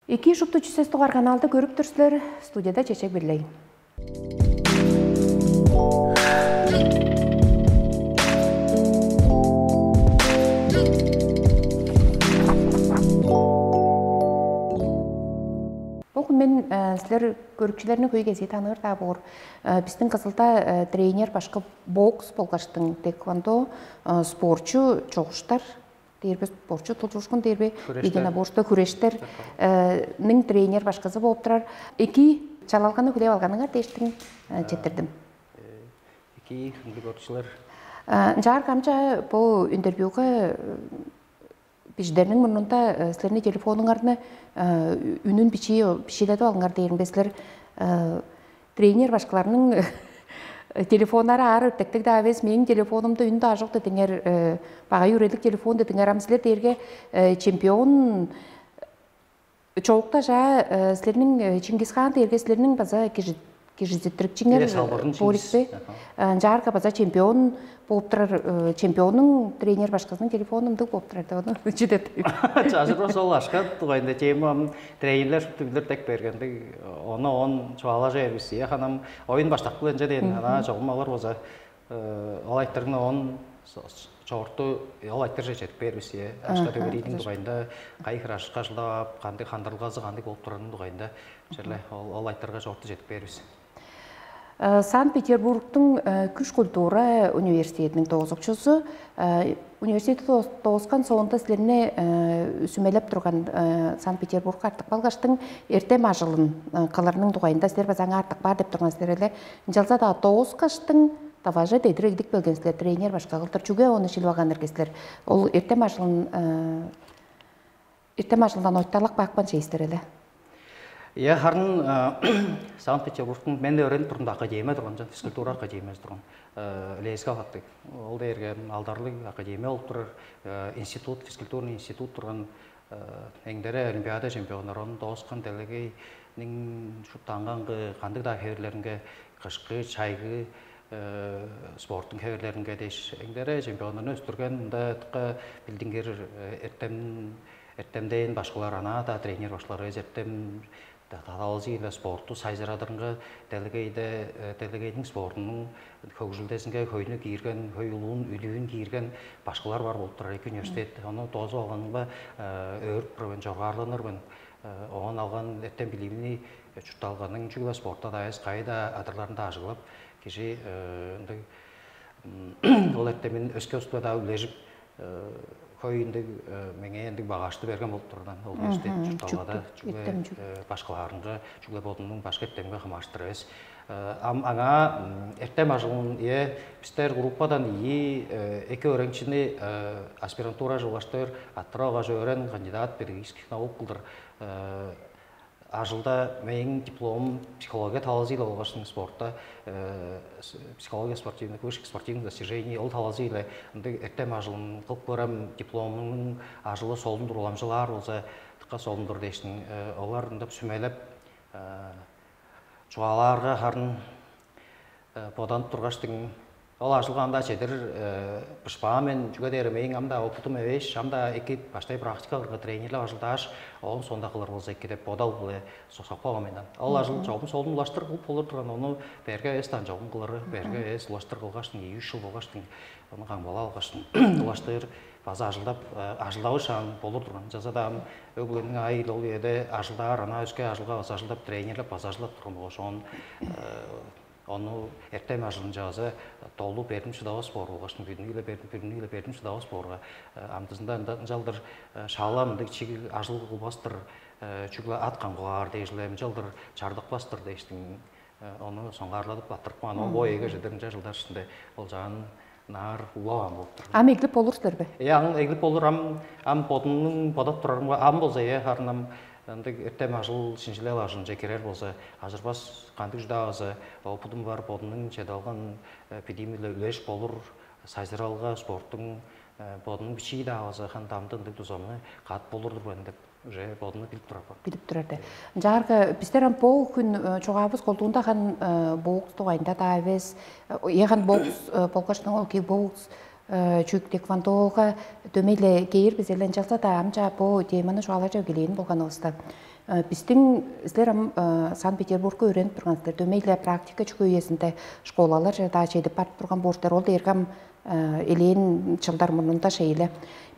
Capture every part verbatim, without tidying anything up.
Эки шупту чүсес дугаар каналды көрүп тур силер. Студияда Чечек Бирлей. Богу мен э, силер көрүкчүлерни көй кезии таныыр даа боор. Э, Биздин Кызылда э, тренер башка бокс болгаштың тэквондо э, спортчу чогуштар дээрбе спортчу тулчуушкун дээрбе Күрештер. Единоборство күрештер э, ниң тренер башказы болуп турар. Эки чалалганы хүлээп алганыңар дээштиң э, четтирдим. Эки ындыг орчулар. Ынчаар камча бу интервьюга бижидерниң мурнунда э, силерниң телефонуңарны э, үнүн бичии бишиледип алыңар дээринге силер э, тренер башкаларның телефоннары аар өртектиг даа эвес, мээң телефонумда үн даа жок дедиңер, э, багай үрелик телефон дедиңер, ам силер дээрге э, чемпион чоокта жаа э, силерниң э, Чингис хаан дээрге силерниң база кижи кижизиттирикчиңер Э, салбырын Чингис. Борикпе Аха. Ынчаарга база чемпион болуп турар э, чемпионнуң тренер башкасының телефону ындыг болуп турар деп ону чүдет. Чажырбас ол ашка дугайында тема тренерлер шупту билир дег бергендиг, ону он чугаалажа бербис. Е ханам оюн баштакпыл энче дейин ана чогум алар болза ол айтырыгны он чогурту ол айтырже жетип бербис. Е ашка төгерийниң дугайында кайы хир ашка ажылдап кандыг хандырылгазы кандыг болуп турарының дугайында черле ол ол айтырга чогурту жетип бербис. Санкт-Петербургтуң күш культура университетиниң доозукчузу университетти дооскан соонда силерни сүмелеп турган Санкт-Петербургка артып калгаштың эртем ажылын кылырның дугайында силер база аңаа артып каар деп турган силер эле. Ынчалза-даа дооскаштың таважа дедир эгидип келген силер тренер башка кылдыр чүге ону шилип алган эрге силер? Ол эртем ажылын эртем ажылдан ойталак баапкан чейистер эле. Иә, харын Санкт-Петербургтың мен өөренип турумда академия турган жан физкультура академиясы турган Лейскал аттыг. Ол дээрге алдарлыг академия болуп турар институт, физкультурный институт турган эңдере олимпиада чемпионнар, ону дооскан делегейниң шуптанган кандыг-даа хевирлеринге кышкы, чайгы спорттуң хевирлеринге дээш эңдере чемпионнарны өстүрген мында билдингир эртем эртемдээн башкылар, ана-даа тренер башкылар эс эртем талалчы-ла спортту сайжырадырынга делегейде делегейниң спортунуң хөгжүлдезинге хөйнү киирген, хөй улуун үлүүн киирген башкылар бар болуп турар эки университет. Ону доозуп алганымга өөрүп турбайн, чоргаарланырбын. Оон алган эртем билимни чуртталганның чүгле спортта да эс кайда адырларында ажыглап кижи ындыг ол эртемин өске устуга-даа үлежип хөй ындыг меңээ ындыг багажды берген болуп турган ол университет чуртталгада чүгле башкалаарынга чүгле бодунуң башка эртемге хамаарыштыр эвес. Ам аңаа эртем ажылын ие бистер группадан ийи эки өөреникчини аспирантура жылгаштыр аттыра огаш өөрен кандидат педагогических наук кылдыр ажылда мээң дипломум психология талазы-ла болгаш спортта психология спортивных высших спортивных достижений ол талазы-ла ындыг эртем ажылын кылып көрөм, дипломунун ажылы солун-дур, уламчылаар болза тыкка солун-дур дээштиң олар ындып сүмелеп чугаалаарга харын боданып тургаштың ол ажылга анда чедир бышпаа мен чүге дээрим эң ам-даа опытым эвээш, ам-даа эки баштай практика кыргы тренерлеп ажылдааш, оон соонда кылыр болза эки деп бодал-биле сокпаган мен. Ол ажыл чогум солун улаштыр кылып болур турган, ону берге эвес даан чогум кылыры, берге эвес улаштыр кылгаштың, ийи үч жыл болгаштың ону камгалап алгаштың улаштыр база ажылдап ажылдавышаан болур турган. Жаза даам өг-бүлениң айыл ол үеде ажылдаар, ана өске ажылга база ажылдап, тренерлеп база ажылдап турган болгаш оон ону эртем ажылынчааза долу бердим шыдавас боор болгаш бүгүнү-ле бердим бүгүнү-ле бердим шыдавас боорга амдызында ынчалдыр шаалам ындыг чигиг ажыл кылбастыр, чүгле ат камгылаар дээш-ле ынчалдыр чардыкпастыр дээштиң ону соңгаарладып баттырып каан ол бо эге чедир ынча жылдар ишинде ол жаан наар улаваан болуп тур. Ам эглип болур силер бе? Э ам эглип болур ам ам бодумнуң бодап турарымга ам болза э харын ам ындыг эртем ажыл шинчилел ажылынче кирер болза ажырбас кандыг чүдаа база опытым бар бодумнуң чеде алган билиим-биле үлеш болур сайзыралга спорттуң бодунуң бичии-даа база хан дамды ындыг дузамны каат болур-дур мен деп уже бодумну билип турар. Билип турар де. Ынчаарга бистер ам бо хүн чугаавыс колдуунда хан боокс дугайында даа эвес, яган боокс болгаш ол кикбокс чүк теквандога дөмейле кээр бизеле ынчалза да амча бо теманы чугаалажып келээн болган оста. Биздиң силер ам Санкт-Петербургка өөренип турган силер. Дөмей-ле практика чүгү үезинде школалар чердаа чедип барып турган боор силер. Ол дээрге ам элээн чылдар мурнунда шейле.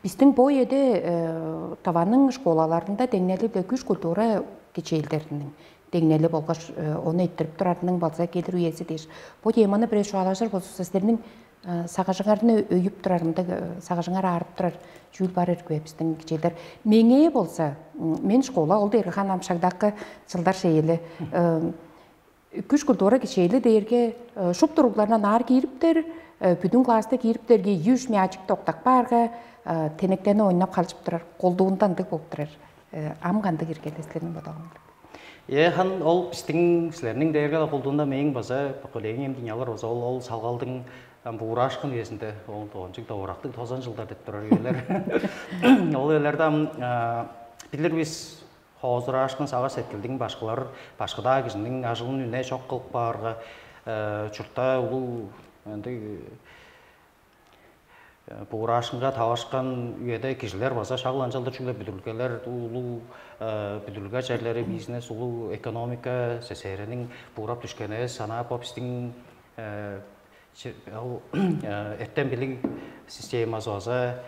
Биздиң бо эде Таваның школаларында деңнели-биле күш культура кичээлдериниң деңнели болгаш ону эттирип турарының болза келир үези дээш. Бо теманы бир чугаалажыр болзувусса, силерниң сагыжыңарны өйүп турар, мындыг сагыжыңар аарып турар чүүл бар ирги бе биздиң кичээлдер? Меңээ болза, мен школа ол дээрге ханам шагдакы чылдар шеели күш культура кичээли дээрге шуптуругларынан аар киириптер, бүдүн класста киириптерге юш мячик токтап баарга, тенектени ойнап халчып турар, колдуунда ындыг болуп турар. Ам кандыг иргеле силерниң бодооңар? Э, хан ол биздиң силерниң дээрге колдуунда мээң база поколением динялар база ол ол салгалдың ам буурашкын үезинде ол ончук довурактыг тозан жылдар деп турар үелер. Ол үелерде ам билир бис хоозураашкын сагыш сеткилдиң башкылар башкыдаа кижиниң ажылын үне чок кылып каарга чуртта улуу ындыг буурашкынга тавашкан үеде кижилер база шак ынчалдыр чүгле бүдүрүлгелер, улуу бүдүрүлге черлери, бизнес, улуу экономика, СССР-ниң буурап дүшкен эвес санаа бо биздиң ол эртем билиг системасы база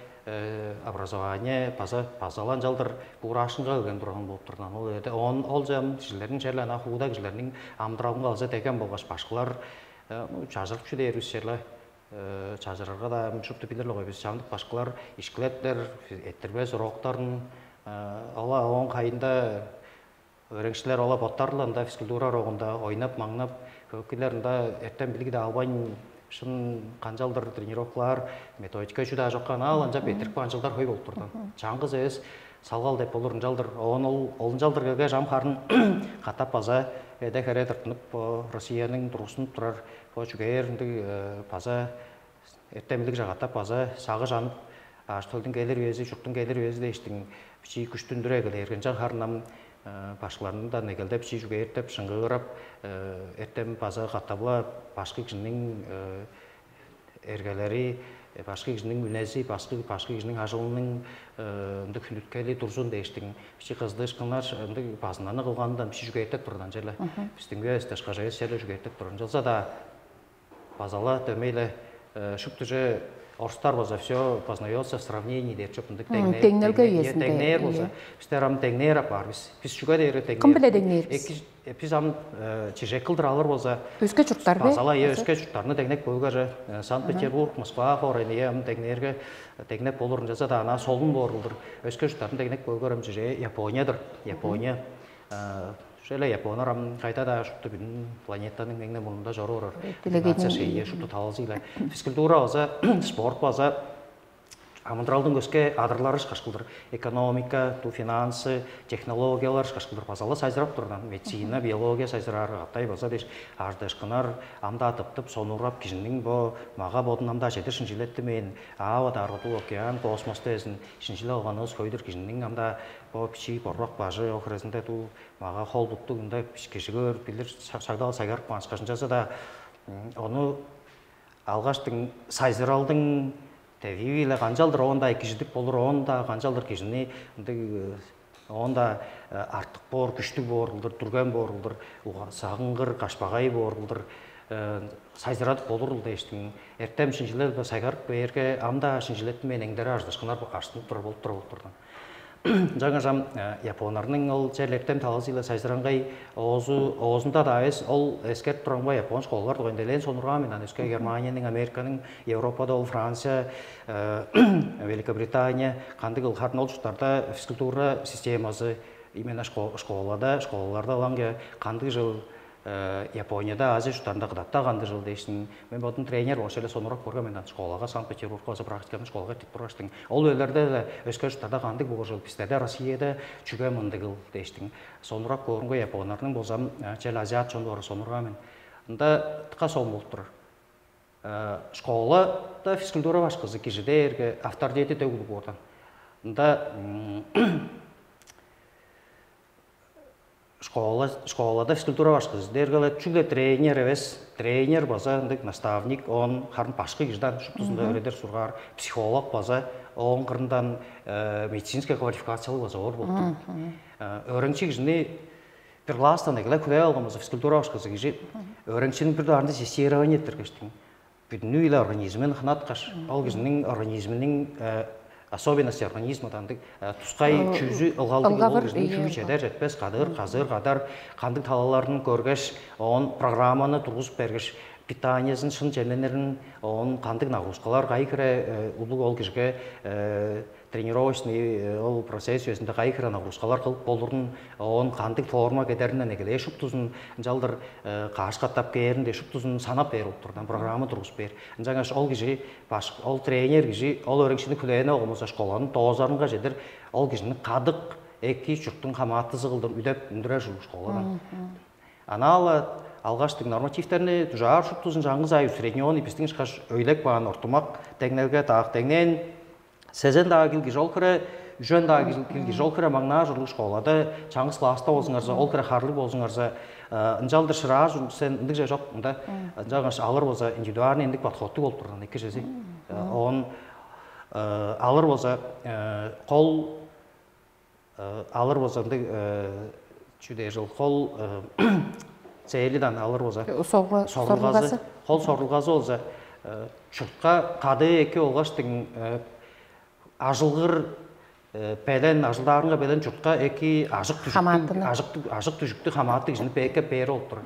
образование база базала ынчалдыр буурашкынга келген турган болуп турган ол эде он ол жам кижилерниң черле ана хууда кижилерниң амдыралынга база деген болгаш башкылар чажырып чүдээрибис черле чажырарга-даа шупту билир-ле бис чамдык башкылар ишкилептер, эттирбес уроктарын ала ооң кайында өөреникчилер ала боттарлы ында физкультура урогунда ойнап-маңнап, көкүлер ында эртен билиги-даа албайн шын канчалдыр тренировкалаар, методика чүү-даа чокка ынаа ынчап эттирип каан чылдар хөй болуп турган. Чаңгыс эвес салгал деп болур ынчалдыр оон ол ол ынчалдыр келгеш ам харын катап база эде хере тыртынып бо Россияның тургузунуп турар бо чүгээр ындыг база эртемилиг чагатап база сагыш анып аш төлдүң келир үези чурттуң келир үези дээштиң бичии күштүндүр эгелээргенче харын ам башкыларындан эгелдеп бичии чүгээртеп шыңгыырап эртем база катап-ла башкы кижиниң эргелери башкы кижиниң үнези башкы башкы кижиниң ажылының ындыг хүнүткели турзун дээштиң бичи кыздыышкыннар ындыг базыннарны кылганындан бичи чүгээртеп турган черле биздиң үевис дашкажайыс черле чүгээртеп турган чылза-даа база-ла дөмей-ле шуптуже орустар база все познается в сравнении дээр чоп ындыг деңнелге үезинде деңнээр болза бистер ам деңнээр апаар бис бис чүге дээрге деңнээр кым биле деңнээр бис Биз ам чижек кылдыр алыр болза өске чурттар бе? Базала э өске чурттарны деңнеп көөгөр Санкт-Петербург, Москва хоорайны э ам деңнээрге деңнеп болурун жаза да ана солун боор кылдыр өске чурттарны деңнеп көөгөр ам чиже Японияdır. Япония. Шөyle Японар ам кайда да шупту бүтүн планетаның меңне мурнунда чору орор. Делегейдин Нация шейе шупту талзыйла. Физкультура база, спорт база амыдыралдың өске адырлары ышкаш кылдыр экономика, ту финансы, технологиялар ышкаш кылдыр база-ла сайзырап турган. Медицина, биология сайзыраар, катай база дээш ааждашкыннар ам-даа тыптып, сонуургап, кижиниң бо мага бодун ам-даа чедир шинчилеттимээн, аава дааргы туу океан, космосту эзин шинчилеп алганывыс хөйдүр кижиниң ам-даа бо бичии борбак бажы, ол хирезинде туу мага хол буттуг ында кижи көөр билир сагдал сайгарып каан ышкаш ынчалза-даа ону алгаштың сайзыралдың девииви-ле канчалдыр оон-даа кижидип болур, оон-даа канчалдыр кижини ындыг оон-даа артык боор, күштүг боор кылдыр, дүрген боор кылдыр, сагынгыр, кашпагай боор кылдыр сайзырадып болурул дээштиң. Эртем шинчилел сайгарып бээрге ам-даа шинчилеттим мен эңдере ажыдышкыннар аштынып турар болуп тура болуп турган. Жаңажам японнарның ол черлектен талызыйла сайзыраңгай оозу оозунда да эс ол эскерт тураңгай япон школалар дугайында элээн сонургаан мен аны өске Германияның, Американың, Европада ол Франция, Великобритания кандыг ылхарын ол чурттарда физкультура системасы именно школада школаларда алаңга кандыг жыл Японияда Азия чурттарында кыдатта кандыг жыл дээшсиң, мен бодум тренер болуш эле сонурап көргөн мен школага Санкт-Петербургка база практиканы школага эртип тургаштың. Ол өөлерде эле өскө чурттарда кандыг боор жыл, бистерде Россияда чүге мындыгыл дээштиң. Сонурап көрүнгө японнарның болзам чел азиат чон боор сонурган мен. Ында тыка сон болуп турар. Школада физкультура башкызы кижи дээрге авторитети төгүлүп ордан. Ында Школа школада физкультура башкызы дээрге чүгле тренер эвес, тренер база ындыг наставник, оон харын башкы кижиден шуптузунда өөредер сургаар, психолог база оон кырындан медицинская квалификациялыг база оор болуп турар. Өөреникчи кижини бир класстан эгелеп хүлээп алган болза, физкультура башкызы кижи өөреникчини бир дугаарында тестирование эттиргештиң, бүдүнү-биле организмин хынаткаш, ол кижиниң организминиң особенности организма дандыг тускай чүүзү ылгалдыг, ол кижиниң чүү чедер четпес, кадыыр казыыр кадар кандыг талаларын көргеш, оон программаны тургузуп бергеш, питаниезин, шын чемненирин, оон кандыг нагрузкалар кайы хире улуг ол кижиге тренировочный ол процесс үезинде кайы хире нагрузкалар кылып болурун, оон кандыг форма кедеринден эгелээш шуптузун ынчалдыр каш катап кээрин дээш шуптузун санап бээр болуп турган программа тургузуп бээр. Ынчангаш ол кижи баш ол тренер кижи ол өөреникчини хүлээни огумуза школаны доозарынга чедир ол кижини кадык эки чурттуң хамаатызы кылдыр үдеп үндүрер ужур школадан. Анаала алгаштыг нормативтерни дужаар шуптузун чаңгыс ай усредненный биздиң ышкаш өйлеп каан ортумак деңнелге даак деңнээн сезен-даа кил кижи ол хире, үжен-даа кил кижи ол хире маңнаар ужурлуг школада чаңгыс класста болзуңарза, ол хире харлыг болзуңарза, ынчалдыр шыраар ужурлуг сен ындыг же чок мында. Ынчангаш алыр болза индивидуальный ындыг подходтуг болуп турган эки чези. Он алыр болза кол алыр болза ындыг чүдээ жыл кол цели дан алыр болза сорулгазы, кол сорулгазы болза чуртка кадыы эки болгаш дең ажылгыр белен ажылдаарынга белен чуртка эки ажык түжүктүг, Хамаатыны. Ажык тү- ажык түжүктүг хамааты кижини бээкке бээр болуп турар.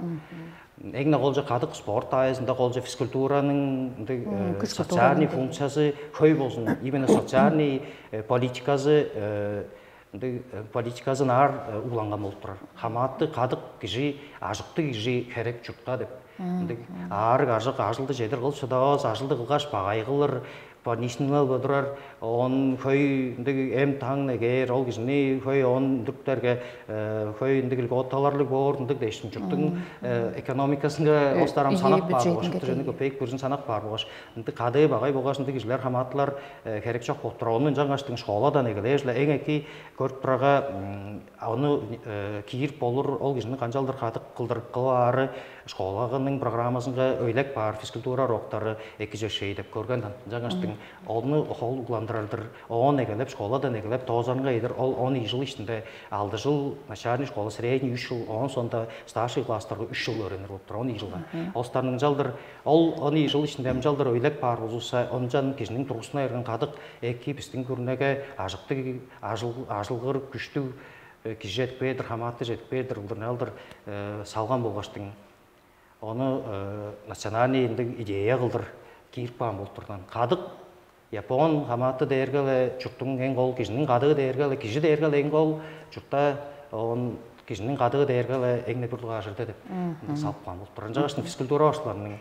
Эң-не колча кадык спорт даайызында колча физкультураның ындыг Мм, күш культура социальный ындыг. Функциясы хөй болзун, именно социальный политиказы ындыг политиказы наар уланган болуп турар. Хамааты кадык кижи, ажыктыг кижи херек чуртка деп. Ындыг аарыг ажык ажылды чедир кылып шыдавас, ажылды кылгаш багай кылыр, больничныйлар бодурар, он хөй ындыг эм таң негээр, ол кижини хөй он үндүрүптерге хөй ындыг льготаларлыг боор ындыг дээшин чурттуң экономикасынга остарам Ийи санап баар бюджетинге болгаш бюджетинге көпейик бүрүзүн санап баар болгаш ындыг кадыы багай болгаш ындыг кижилер хамаатылар херек чок болуп тур. Ону ынчангаштың школадан эгелээш-ле эң эки көрүп турарга ону киирип болур, ол кижини канчалдыр кадык кылдырып кылып аары школагының программасынга өйлеп баар физкультура уроктары эки чешей деп көрген ынчангаштың ону хол угландырардыр. Оон эгелеп школадан эгелеп тоозарынга ийдир ол он ийи жыл ишинде алды жыл начальный школа, средний үч жыл, оон соонда старший класстарга үч жыл өөренир болуп тур он ийи жылга. Ол старның ынчалдыр ол он ийи жыл ишинде ынчалдыр өйлеп баар болзувусса ончан кижиниң тургузуна берген кадык эки биздин күрүнеге ажыктыг ажылгыр күштүг кижи жетпээр-дир, хамааты жетпээр-дир кылдыр ынчалдыр салган болгаштың ону национальный ындыг идея кылдыр киирип каан болуп турган. Кадык япон хамааты дээрге-ле чурттуң эң кол кижиниң кадыы дээрге-ле кижи дээрге-ле эң кол чуртта он кижиниң кадыы дээрге-ле эң бир дугаар черде деп ындыг салып каан болуп турар. Ынчангаш физкультура башкыларының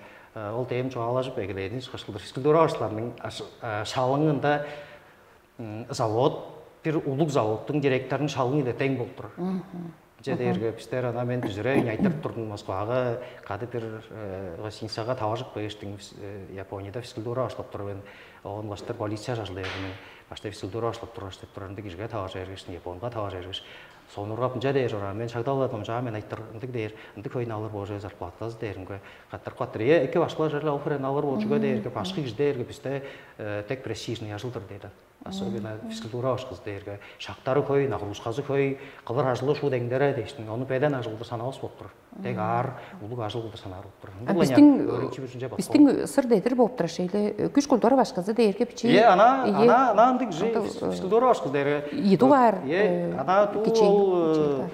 ол дээм чугаалажып эгелээни ышкаш кылдыр физкультура башкыларының шалыңында завод бир улуг заводтуң директорунуң шалыңы-биле дең болуп турар. Че дээрге бистер ана мен дүзүрейин айтырып турдум Москвага кады бир гостиницага таважып кээштиң Японияда физкультура баштап тур мен. Оон баштар полиция ажылдайганы башта физкультура баштап тургаш деп турар ындыг кижиге таважа бергештиң Японга таважа бергеш сонургап ынча дээр ора мен шагдалладым жаа мен айтыр ындыг дээр ындыг хөйүн алыр боже зарплатасы дээримге каттырып каттыр э эки башкылар жерле ол хирен алыр болчуга дээрге башкы кижи дээрге бисте тек престижный ажылдыр дейди. Особенно физкультура башкызы дээрге шактары хөй, нагрузказы хөй, кылыр ажылы шуут эңдере дээштиң, ону белен ажылдыр санавас болуп тур. Дег аар улуг ажыл кылдыр санаар болуп тур. А Бул биздин өөрүнчү бүрүнче бак. Биздин сыр дедир болуп тур шейле күч кулдура башкызы дээрге бичи. Е ана ана ана андыг же Ото, физкультура башкызы дээрге. Идугаар Е ана туу кичи. Ол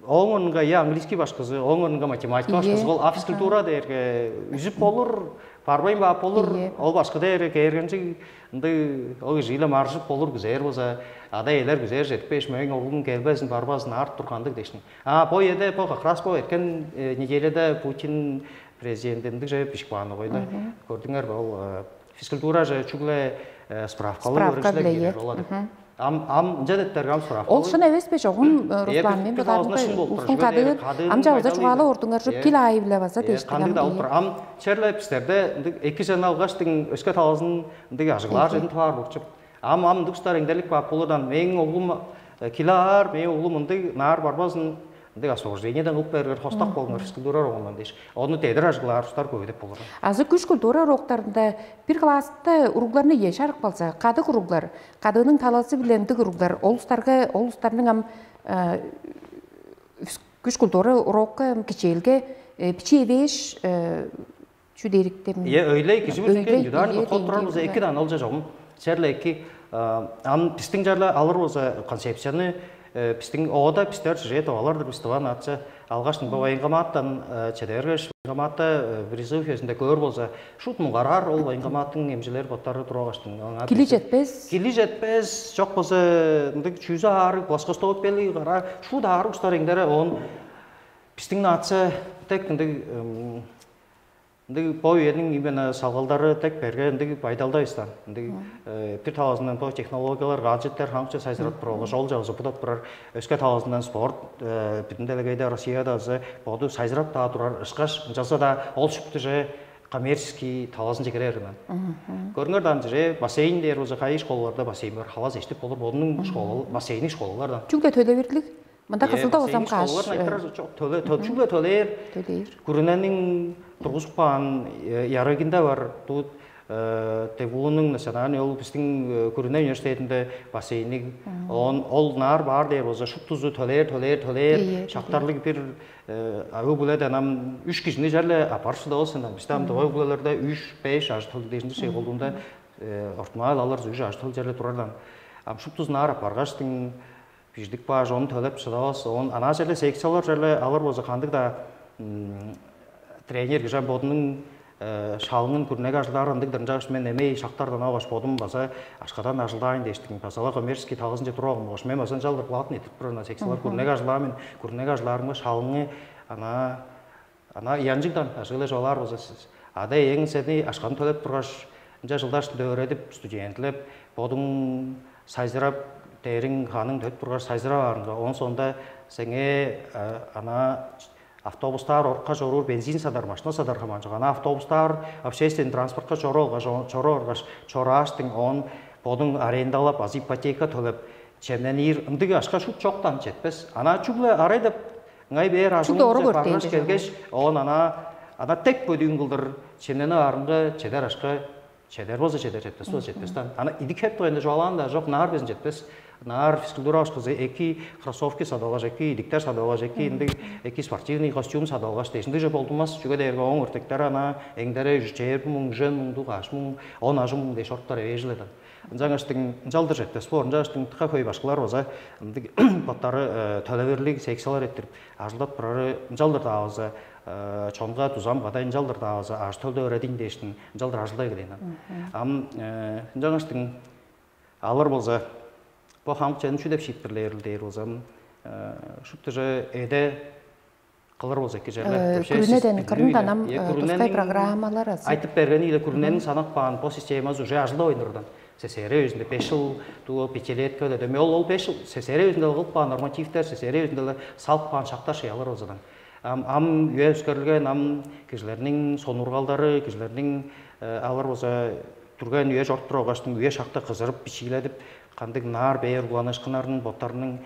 Ооң орнунга я английский башкызы, ооң орнунга математика башкызы ол а физкультура дээрге үзүп болур, барбайн баап болур, ол башкы дээрге кээргенчиг ындыг ол кижииле маржып болур күзээр болза, ада-иелер күзээр жетпеш, мөөң оглум келбезин, барбазын, арт тургандыг дээшин. А бо эде бо как раз бо эрткен неделяда Путин президенти ындыг же бишип каан огойда. Көрдүңер бе ол физкультура же чүгле справкалык Справка өрүнчүлер биле кирер ола деп. Ам ам ынча деттер ам сурап. Ол шын эвес бе жогун Руслан мен бир таазында шын болуп тур. Устун кадыыр ам жагыза чугаала ордуңар жуп кил аайы биле база дээшти. Кандыг да болуп тур. Ам черле бистерде ындыг эки жана алгаштың өске талазын ындыг ажыглаар жедин тываар болчуп. Ам ам ындыг устар эңдерлик баап болурдан мээң оглум киле аар, мээң оглум ындыг наар барбазын Ындыг освобождениеден кылып бээргер хостак болуңар физкультура уругундан дээш. Ону дедир ажыглаар устар көбүдөп болур. Азы күш культура уроктарында бир класста уругларны ие шарык болза, кадык уруглар, кадыының талазы биле ындыг уруглар, ол устарга, ол устарның ам күш культура урокка кичээлге бичии эвээш чүдээриктер. Е, өйлей кижи бүзүнген юдаан кол турар болза эки дан ол жа жогум. Черле эки ам бистиң чарла алыр болза концепцияны бистиң оода бистер чыжээ товалар-дыр бис тыван атча алгаштың бо военкоматтан чеде бергеш военкоматта призыв үезинде көөр болза шут муңгараар ол военкоматтың эмчилери боттары туруп алгаштың. Кили жетпес. Кили жетпес, жок болза ындыг чүүзү аарыг, плоскостопиялыг кара шут аарыг устар эңдере оон бистиң нация тек ындыг ындыг бо үениң именно салгалдары тек берге ындыг байдалдайыстан ындыг бир талазындан бо технологиялар, гаджеттер хамчы сайзырап турар болгаш ол жагызы будап турар өске талазындан спорт бүтүн делегейде Россияда азы боду сайзырап даа турар ышкаш ынчалза-даа ол шүптүже коммерческий талазынче кирер ынан. Көрүңөр даан жире бассейн дээр болза кайы школаларда бассейн бар, халас эштип болур бодунуң школа бассейни школалардан. Чүгле төлевирлик. Мында кызылда болсам каш. Школалар айтырар төле төлчүгле төлээр. Төлээр. Күрүнениң тургузуп каан ярыгында бар тут Тегулунуң национальный ол биздин күрүнө университетинде бассейниг он ол наар баар дээр болза шуптузу төлээр төлээр төлээр шактарлыг бир өвү-бүледен ам үш кижини черле апарышты болсун бисте ам дывай бүлелерде үш беш ажы тыл дээшинчи шей болуунда ортумаал алар үш ажы тыл черле турардан ам шуптузун аар апаргаштың биждик бааш ону төлеп шыдавас оон анаа черле секциялар черле алыр болза кандыг-даа тренер кижи бодунуң шалыңын күрнеге ажылдаар ындыг дырынчаагаш мен эмей шактардан алгаш бодум база ашкадан ажылдаайн дээштиң базала коммерческий талгызынче туруп алган болгаш мен база ынчалдыр платный этип турар ына секциялар күрнеге ажылдаа мен күрнеге ажылдаарымга шалыңы ана ана ыянчыгдан ажыылаш олаар болза сиз ада эң сени ашканы төлеп тургаш ынча жылдаш дөөрөдүп студентлеп бодуң сайзырап дээриң ханың төп тургаш сайзырап аарынга оон соонда сеңээ ана автобустаар орукка чоруур бензин садар машина садар хамаан чок ана автобустаар общественный транспортка чору алгаш чору алгаш чорааштың оон бодуң арендалап азы ипотека төлеп чемненир ындыг ашка шут чоктан четпес ана чүгле арай деп ыңай бээр ажыл баргаш келгеш оон ана ана тек бөдүүн кылдыр чемненип аарынга чедер ашка чедер болза чедер четпес болза четпестен ана идик хеп тугайында чугаалаан да жок наар безин четпес наар физкультура башкызы эки кроссовки садып алгаш эки идиктер садып алгаш эки ындыг эки спортивный костюм садып алгаш дээш ындыг же болдунмас чүге дээрге ооң өртектери ана эңдере чээр муң үжен муңдуг аш муң он ажы муң дээш оруктар эвээжиледен ынчангаштың ынчалдыр четпес боор ынчангаштың тыка хөй башкылар база ындыг боттары төлеверлиг секциялар эрттирип ажылдап турары ынчалдыр дааваза чонга дузам кадай ынчалдыр дааваза ажы төлдө өөредиң дээштин ынчалдыр ажылдай келээн ам ынчангаштың алыр болза бо хамык чедин чүү деп шиитпирлээрил дээр болзам шуптуже эде кылыр болза эки черле күрүнеден кырындан ам тускай программалар айтып бергени иле күрүнениң санап каан бо системасы уже ажылдап ойнурдан сесере өзүндө беш жыл дуу пятилетка деп эми ол ол беш жыл сесере өзүндө кылып каан нормативтер сесере өзүндө салып каан шактар шыялар болзадан ам ам үе өскөрүлген ам кижилерниң сонургалдары кижилерниң алар болза түрген үе чоруп тургаштың үе шакта кызырып бичииледип кандыг наар бээр уланыышкыннарын боттарының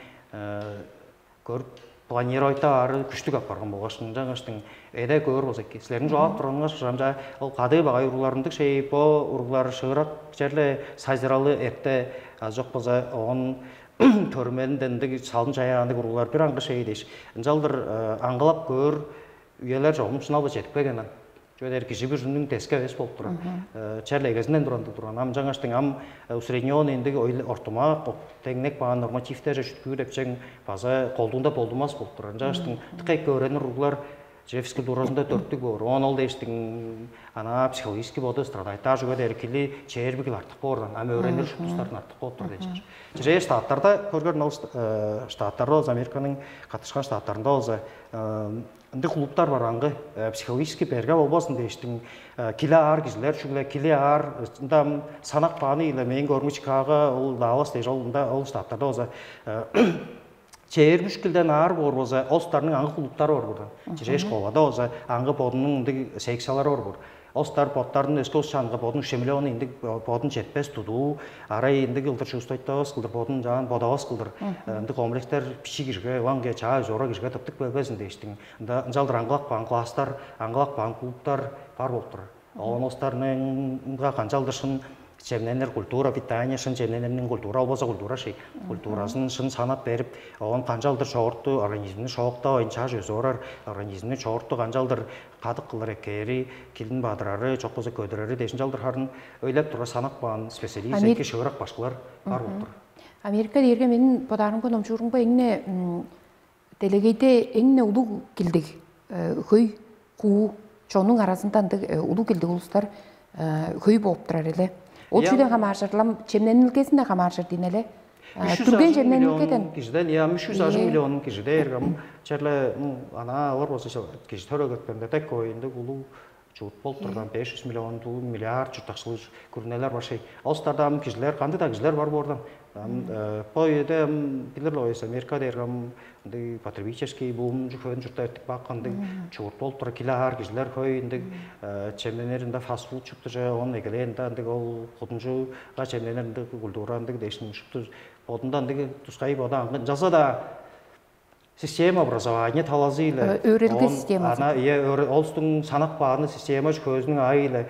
көрүп планировать ары күштүк апарган болгаш ынчангаштың эде көөр болза эки силерниң жоап турганыңар шырамча ол кадыы багай урууларындык шей бо уруулар шыырак черле сайзыралы эрте а жок болза оон төрүмелинден ындыг салым чаяандыг уруулар бир аңгы шей дээш ынчалдыр аңгылап көөр үелер чогум шынал-ла чедип келген чүге дээрге кижи бүрүнүң дески эвес болуп турар черле эгезинден турган турган ам жаңаштың ам усредненный ындыг ортумак теңнек баан нормативтер чүткүү депчең база колдуунда болдунмас болуп турар жаңаштың тыка эки өөренир уруглар же физкультуразында төрттүг боор оон ол дээштиң ана психологический боду страдать даже чүге дээрге кили чээрби кил артык боордан ам өөренир шуптустардан артык болуп тур дээчер же штаттарда көргөр ол штаттарда болза американың катышкан штаттарында болза ындыг клубтар бар аңгы психологический берге болбасын дээштиң киле аар кижилер чүгле киле аар ындан санак бааны иле мээң көрүңү чикаага ол даалас дээш ол ында ол штаттарда болза чээрбиш килден аар боор болза ол старның аңгы клубтары бар бурда чирээш школада болза аңгы бодунуң ындыг секциялары бар бур Остар боттарын өске ус чанга бодун шемелеону индик бодун четпес тудуу, арай индик ылдыр чувствовать кылдыр, бодун жаан бодавас кылдыр. Ындыг комплекстер бичи кижиге, ылаңге чаа зора кижиге тыптык белбезин дээштиң. Ында ынчалдыр аңгылак баан класстар, аңгылак баан клубтар бар болуп тур. Оон остарныңга канчалдыр шын чемненер культура питания, шын чемненерниң культура, ол болза культура шей. Культурасын шын санап берип, оон канчалдыр чогурту организмни шооктавайн чаш өзүп орар, организмни чогурту канчалдыр кадык кылыр эккээри, килин бадырары, чок болза көдүрери дээш ынчалдыр харын ойлап тура санап каан специалист Амир- эки шыырак башкылар бар болуп тур. Америка дээрге менин бодаарымга номчуурумга эңне делегейде эңне улуг килдиг хөй куу чонуң аразында ындыг улуг килдиг улустар хөй болуп турар эле. Ол чүүден хамааржырлам чемненилгезинден хамааржыр дейн эле. Түрген чемненилгеден кижиден я үч жүз ажыг миллион кижи дээргем черле ана алар болза кижи төрөгөткенде дек оюндуг улуу чуут болуп турган беш жүз миллион туу миллиард чурттакчылыг күрүнелер бар шей. Ол старда ам кижилер кандыг-даа кижилер бар боордан. Ам бо үеде ам билир ойс Америка дээргем ындыг потребительский буум хөөн чуртта эртип бааккан ындыг чуут болуп тура киле аар кижилер хөй ындыг чемненер ында фастфуд чуптуже он эгелээн да ындыг ол кудунчуга чемненер ындыг культура ындыг дээшин шупту бодунда ындыг тускай бода аңгын жаза да система образования талазы-ла. Өөрелге системасы. Ана ие олстуң санак бааны система көзүнүң аайы-ла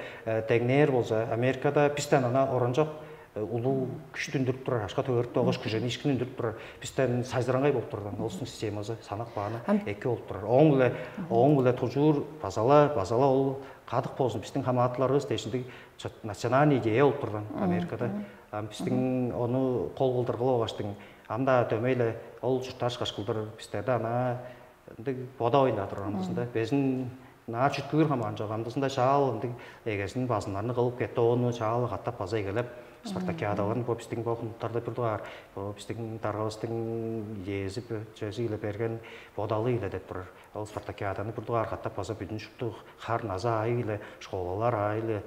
деңнээр болза, Америкада бистен ана оранчок улуу күштү үндүрүп турар, ашка төгөрүп алгаш күжени ишкин үндүрүп турар. Бистен сайзыраңгай болуп турган олстуң системасы санак бааны эки болуп турар. Оң биле оң биле тужуур базала базала ол кадык болзун биздин хамаатыларыбыз дээшиндиг национальный идея болуп турган Америкада. Ам биздин ону кол кылдыргылап алгаштың ам-даа дөмей-ле ол чурттааш кашкылдыр бистерде ана ындыг бода ойнадыр ындызында безин наа чүткүүр хамаан чок андызында шаал ындыг эгезин базыннарны кылып кетти ону шаалы катап база эгелеп спартакиадаларын бо биздин бо хунуктарда бир дугаар бо биздин даргабыздын идеясы чөзү-ле берген бодалы-ле деп турар. Ол спартакиаданы бир дугаар катап база бүдүн шупту хар наза аайы-ле школалар аайы-ле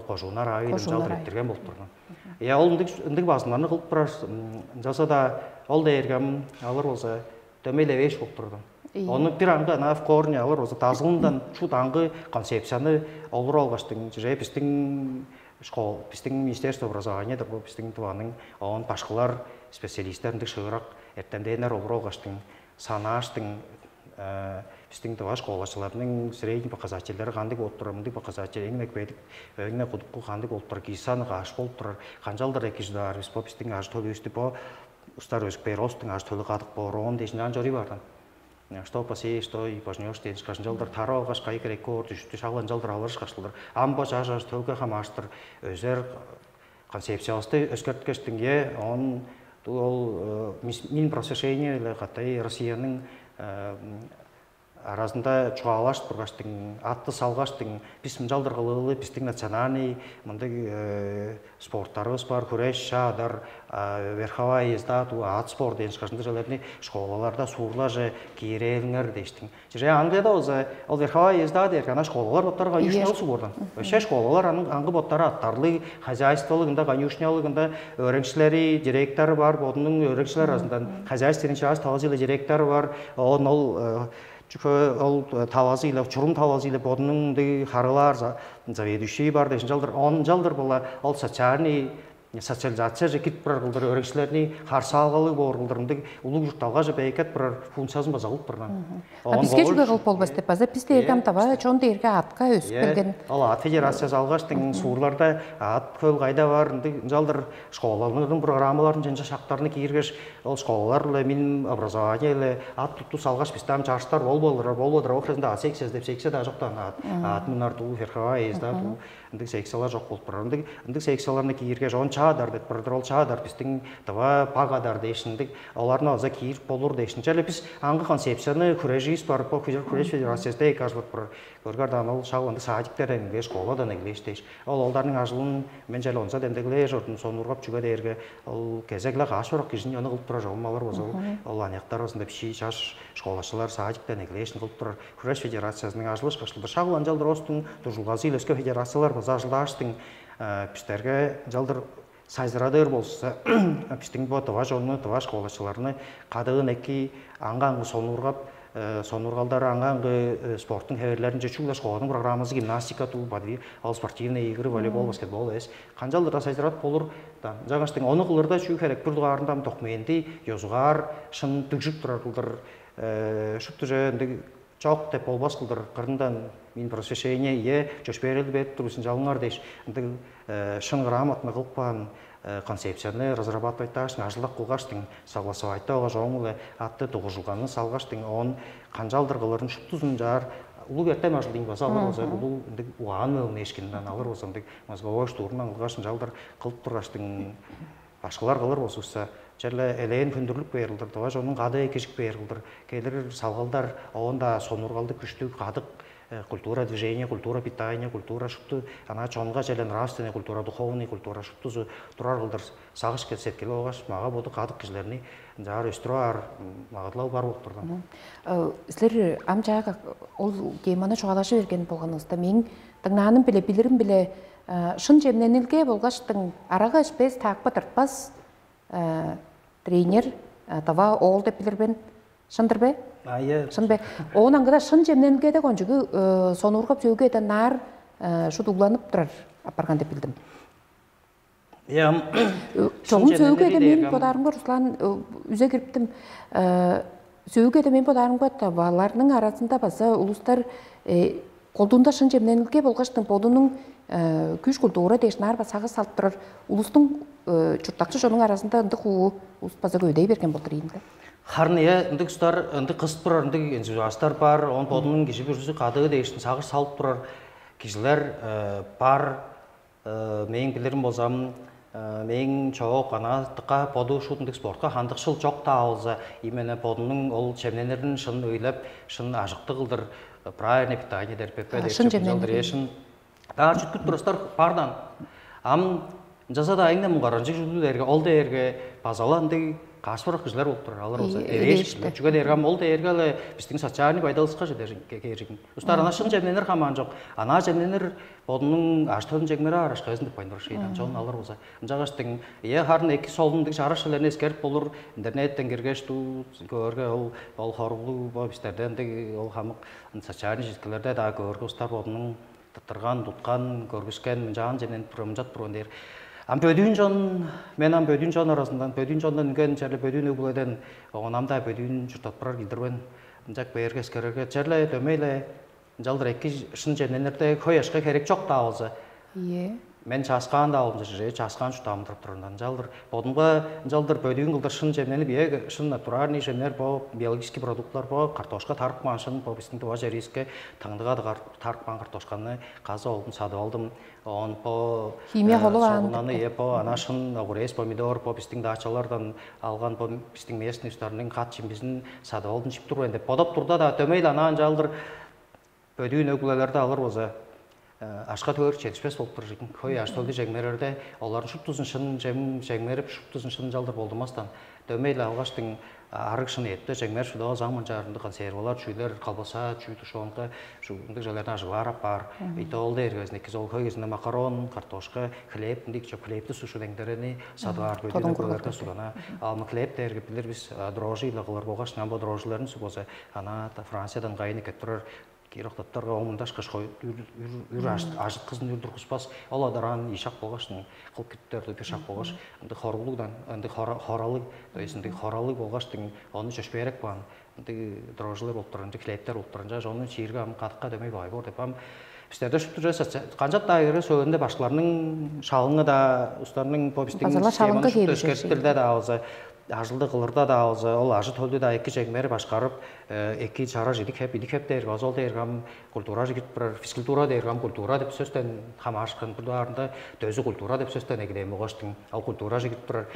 кожуунар аайы-ле ынчалдыр эрттирген болуп турган. Я ол ындыг ындыг базыннарны кылып турар. Ынчалза-даа ол дээрге ам алыр болза дөмей-ле эвээш болуп турган. Ону бир аңгы ана в корне алыр болза дазылындан шут аңгы концепцияны олуруп алгаштың же биздин школ биздин министерство образования деп бу биздин тываның оон башкылар специалисттер ындыг шыырак эртемдээннер олуруп алгаштың санааштың биздин тыва школачыларның средний показательдери кандыг болуп турар, мындыг показатель эң бедик, эң кудуку кандыг болуп турар, кисаны каш болуп турар, канчалдыр эки чыдаар бис бо биздин ажы төлүбүстү бо устар өзүп бээр остуң ажы төлү кадык боор оон дээш ынчаан чорууй баардан. Что посеешь, что и пожнешь деген шкажынчалдыр тарып алгаш кайы керек коор дүжүттү шагыл ынчалдыр алырышкаштылар. Ам бо чаш ажы төлге хамааштыр өзер концепциявысты өскерткештиң е он ол Минпросвещение-ле катай Россияның аразында чугаалашып тургаштың, атты салгаштың, бис мынчалдыр кылыылы, бистиң национальный мындыг спорттарывыс бар, хүреш, шаадар, верховая езда, туу аът спорт деген шкажындыр чүвелерни школаларда суурлаже киирээлиңер дээштиң. Чеже Англияда болза ол верховая езда дээрге ана школалар боттары конюшня болсуг бордан. Вообще школалар аның аңгы боттары аттарлыг, хозяйстволуг ында конюшнялык ында өөреникчилери, директору бар, бодунуң өөреникчилер арасындан хозяйственный часть талазы-ла директору бар. Он ол чүкө ол талазы-ла, чурум талазы-ла бодунуң ындыг харылаар заведующий бар дээш ынчалдыр, он ынчалдыр була ол социальный социализация же кирип турар кылдыр, өөреникчилерни харсаалгалыг боор кылдыр ындыг улуг чуртталгаже бейкет турар функциязын база кылып турган. А бизге чүге кылып болбас деп база бис дээрге ам давай чон дээрге атка өсүп келген. Ол ат федерациясы алгаштың суурларда ат хөл кайда бар ындыг ынчалдыр школаларның программаларын чынча шактарны кииргеш, ол школалар-ла мин образование-ле ат тутту салгаш бисте ам чарыштар болбадылар, болбадылар. Ол хезинде а секциясы деп секция даа чок даан ат. Ат мынар дуу, верховая езда дуу. Ындыг секциялар чок болуп турар. Ындыг ындыг секцияларны кииргеш, оон чаадар деп бардыр. Ол чаадар бистиң дыва баг адар дээш ындыг оларны алза киирип болур дээш. Ынча эле бис аңгы концепцияны хүреживис бар. Бо хүреш федерациясы дег ажылып турар. Көргөр даан ол шак ындыг садиктерден эглээш, школадан эглээш дээш. Ол олдарның ажылын мен чале онза демдеглээр чордум, сонургап чүге дээрге ол кезек-ле каш орак кижини ону кылып турар чогум алар болза ол аныяктар арасында бичии чаш школачылар садиктен эглээшин кылып турар. Хүреш федерациясының ажылыш кыштылдыр шак ынчалдыр остуң дужулгазы илеске федерациялар база ажылдааштың бистерге ынчалдыр сайзырадыр болза, биздиң бо тыва чонну, тыва школачыларны кадыын эки аңга-аңгы сонуургап, сонуургалдары аңга-аңгы спорттуң хеверлеринче чүгле школанын программазы гимнастика туу бадви, ол спортивные игры, волейбол, баскетбол эс канчалдыр сайзырат болур. Ынчангаштың ону кылырда чүү херек? Бир дугаарында токмуэнди ёзугаар шын дүгжүп турар кылдыр, шупту же ындыг чок деп болбас кылдыр кырындан мин просвещение ие чөпшээрелди берип тур бис ынчалыңар дээш, ындыг шын грамотно кылып каан концепцияны разрабатывайтааш, ажылдап кылгаштың, согласовать болгаш ооң-биле атты дугуржулганын салгаштың, оон канчалдыр кылырын шуптузун чаар улуг эртем ажыл дейм база алыр болза, улуг ындыг угаан мөңнээшкинден алыр болза, ындыг мозговой штурмдан кылгаш ынчалдыр кылып тургаштың, башкылар кылыр болзувусса, черле элээн хүндүрлүк бээр кылдыр, тыва чоннуң кадыы экижик бээр кылдыр, келир салгалдар оон-даа сонургалдыг, күштүг, кадык культура движения, культура питания, культура шупту, ана чонга черле нравственный культура, духовный культура шуптузу турар кылдыр сагыш сеткили болгаш мага боду кадык кижилерни ынчаар өстүрүп аар магадылал бар болуп турган. Силер ам чаага ол теманы чугаалажы берген болгонуңузда, мээң дыңнааным биле, билирим биле, шын чемненилге болгаштың арага ишпес, таакпы тыртпас тренер, тыва оол деп билир мен. Шын-дыр бе? А, иә. Шын бе? Оон аңгыда шын чемненилгеде кончугу сонуургап сөөгү эден наар шудугланып турар апарган деп билдим. Иә, ам, Чогум сөөгү эде мен бодаарымга, Руслан, үзе кириптим. Сөөгү эде мен бодаарымга, тываларның арасында база улустар колдуунда шын чемненилге болгаштың бодунуң күш культура дээш наар база сагыш салып турар улустуң, чурттакчы чонуң арасында ындыг хуу улус база көдей берген болдур ийин да. Харын ыя, ындыг устар, ындыг кыс турар, ындыг энтузиастар бар, он бодунуң кижи бүрүзү кадыы дээшин сагыш салып турар кижилер бар. Мээң билирим болзам, мээң чоок ана дыка боду шуут ындыг спортка хандыкшыл чок-даа болза, именно бодунуң ол чемненирин шын өйлеп, шын ажыктыг кылдыр, правильное питание дээр бе, бе деп чемненир. Шын даа чүткүп турустар бар даан. Ам ынчалза-даа эң-не муңгаранчыг чүдү дээрге, ол дээрге база-ла ындыг каш бырак кижилер болуп турар, алар болза. Ие, эвээш эвээш кижилер. Чүге дээрге ам ол дээрге-ле бистиң социальный байдалыска чедер кээржигин. Устар ана шын чемненир хамаан чок. Ана чемненир бодунуң ажы-төлүн чемнере арашкайызын деп кайын турар шейдан чон алар болза. Ынчагаштың, ие, харын эки солун ындыг чараш черлерни эскерип болур. Интернеттен киргеш, дуу көөрге, ол ол хоруглуг бо бистерде ындыг ол хамык социальный четкилерде-даа көөрге, устар бодунуң тыттырган, туткан, көргүскен, мынчаан чемненип турган, мынчап турган дээр. Ам бөдүүн чон, мен ам бөдүүн чон аразындан, бөдүүн чондан үнген черле бөдүүн өгүледен, оон ам-даа бөдүүн чурттап турар килдирбен. Ынчак бээрге эскерерге, черле дөмей-ле ынчалдыр эки шын чемненирде хөй ашка херек чок-даа болза, Ие. Мен чааскаан-даа болза, чеже чааскаан чурттаамдырып турар. Ынчалдыр бодумга ынчалдыр бөдүүн кылдыр шын чемненип, ие, шын натуральный чемнер, бо биологический продуктылар, бо картошка тарып каан шын, бо бистиң тыва черивиске таңдыга тарып каан картошканы казы олдум, садып алдым. Оон бо Химия холу аан солунаны, деп. Ие, бо ана шын огурец, помидор, бо бистиң дачалардан алган, бо бистиң местный устарның кат чимбизин садып алдым, чип тур мен деп бодоп турда-даа, дөмей-ле ана ынчалдыр бөдүүн өгүлелерди алыр болза, ашка төөр четишпес болуп турар ийин. Хөй ажы-төлдү чемнерерде оларның шуптузун шын чем чемнерип, шуптузун шын ынчалдыр болдунмастан, дөмей-ле алгаштың арыг шын эътти чемнерип шыдавас, ам ынчаарында консервалар, чүүлер, колбаса, чүү, тушёнка, ындыг чүүлдерни ажыглаар апаар. Итоолда эргезин экизи ол хөй кезинде макарон, картошка, хлеб, ындыг чоп хлебти сушу деңдерени садып аар, бөдүүн Тодунгурлар өгүлелерге сугана. Ал хлеб дээрге билир бис, дрожжи-ле кылыр болгаш, ам бо дрожжилерин сугбаза, ана Франциядан кайын эккеп турар. Киир октаптарга оон мындаш кыш кой үр үр үр ажыткызын үр тургуспас, ол адараан ийи шак болгаш кылып киттер бир шак болгаш, ынды хоруглугдан, ынды хоралыг, то есть ынды хоралыг болгаштың ону чөпшээрек баан, ынды дрожжилер болуп турар, ынча хлебтер болуп турар, ынча ону чиирге ам кадыкка дөмей баай боор деп ам бистерде шупту канчап-даа кире сөөлүнде башкыларның шалыңы-даа, устарның бо бистиң базала шалыңга системаны шупту кээбижер эскертилде-даа болза, ажылды кылырда-даа болза, ол ажы-төлдү-даа эки чемнери башкарып, эки чараш идик хеп, идик хеп дээрге база ол дээрге ам культура кирип турар, физкультура дээрге ам культура деп сөстен хамаарышкан, бир дугаарында дөзү культура деп сөстен эгелээн болгаштың, ол культура кирип турар,